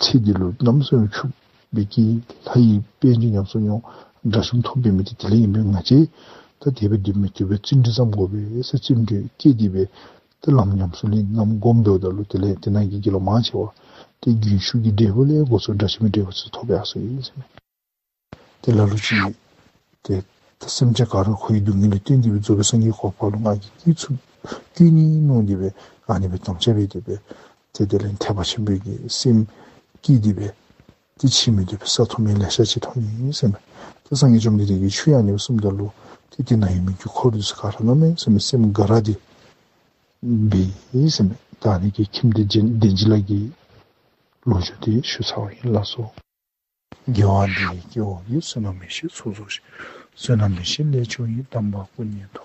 ཚེ་འདི་ལུ་གནམ་མེད་ས་མེད་ཕྱུག་པའི་གི་ལྷ་ཡི་དཔལ་འབྱོར་ཉམས་སུ་མྱོང་། དགྲ་བཅོམ་ཐོབ་པའི་མི་དེ་དེ་ལས་ཨིན་པས། ང་བཅས་ད་དེ་སྦེ་སྡོད་མི་བཏུབ་པས། བརྩོན་འགྲུས་བརྩམ་དགོ་པས་ཟེར་བརྩོན་འགྲུས་བསྐྱེད་དེ་སྦེ་ཏེ་ལམ་ཉམས་སུ་ལེན། ལམ་སྒོམ་འབདཝ་ད་ལུ་དེ་ལས་དེ་ནང་གི་དགེ་སློང་མང་ཆེ་བ་ཏེ་རྒྱུན་ཞུགས་ཀྱི་འབྲས་བུ་ལས་འགོ་བཙུགས་དགྲ་བཅོམ་པའི་འབྲས་བུ་ཚུ་ཐོབ་ཡར་སོ་ཡི་ཟེར་མས། ཏེ་ལ་ལུ་ཅིག་ཏེ་ད་སེམས་ཅན་ག་ར་འཁོར་བའི་སྡུག་བསྔལ་ལས་བཏོན་ཏེ་སྦེ་རྫོགས་པའི་སངས་རྒྱས་གོ་འཕང་ལུ་ང་གིས་སྐྱེལ་ཚུགས་སྐྱེལ་ནི་མནོ་སྟེ་སྦེ་ཨ་ནི་སྦེ་དམ་བཅའ་འབད་དེ་སྦེ་ཏེ་དེ་ལས་ཐེག་པ་ཆེན་པོའི་གི་སེམས་བསྐྱེད་དེ་སྦེ་ཏེ་ཕྱིས་མི་སྡོད་པའི་ས་ཐོབ་མི་ལེ་ཤ་ཅིག་ཐོབ་ནི་ཟེར་མས། ཏེ་སངས་རྒྱས་བཅོམ་ལྡན་འདས་ཀྱིས་ཆོས་ཨ་ནི་སྦེ་གསུངམ་ད་ལུ་ཏེ་དེ་ནང་ཡོད་མི་གི་འཁོར་དེ་ཚུ་ག་ར་གནམ་མེད་ས་མེད་སེམས་དགའ་ར་དེ་འབད་ཟེར་མས། ད་ཨ་ནི་གི་ཁྱིམ་བདག་དན་གྱི་ལྷ་གི་ལོ་རྒྱུས་དེ་ཞུ་ཚརཝ་ཨིན་ལགས་སོ། དགེ་བ་འདི་ཡིས་སྐྱེ་བོ་ཀུན། བསོད་ནམས་ཡེ་ཤེས་ཚོགས་རྫོགས་ཤིང་། བསོད་ནམས་ཡེ་ཤེས་ལས་བྱུང་བའི། དམ་པ་སྐུ་གཉིས་ཐོབ།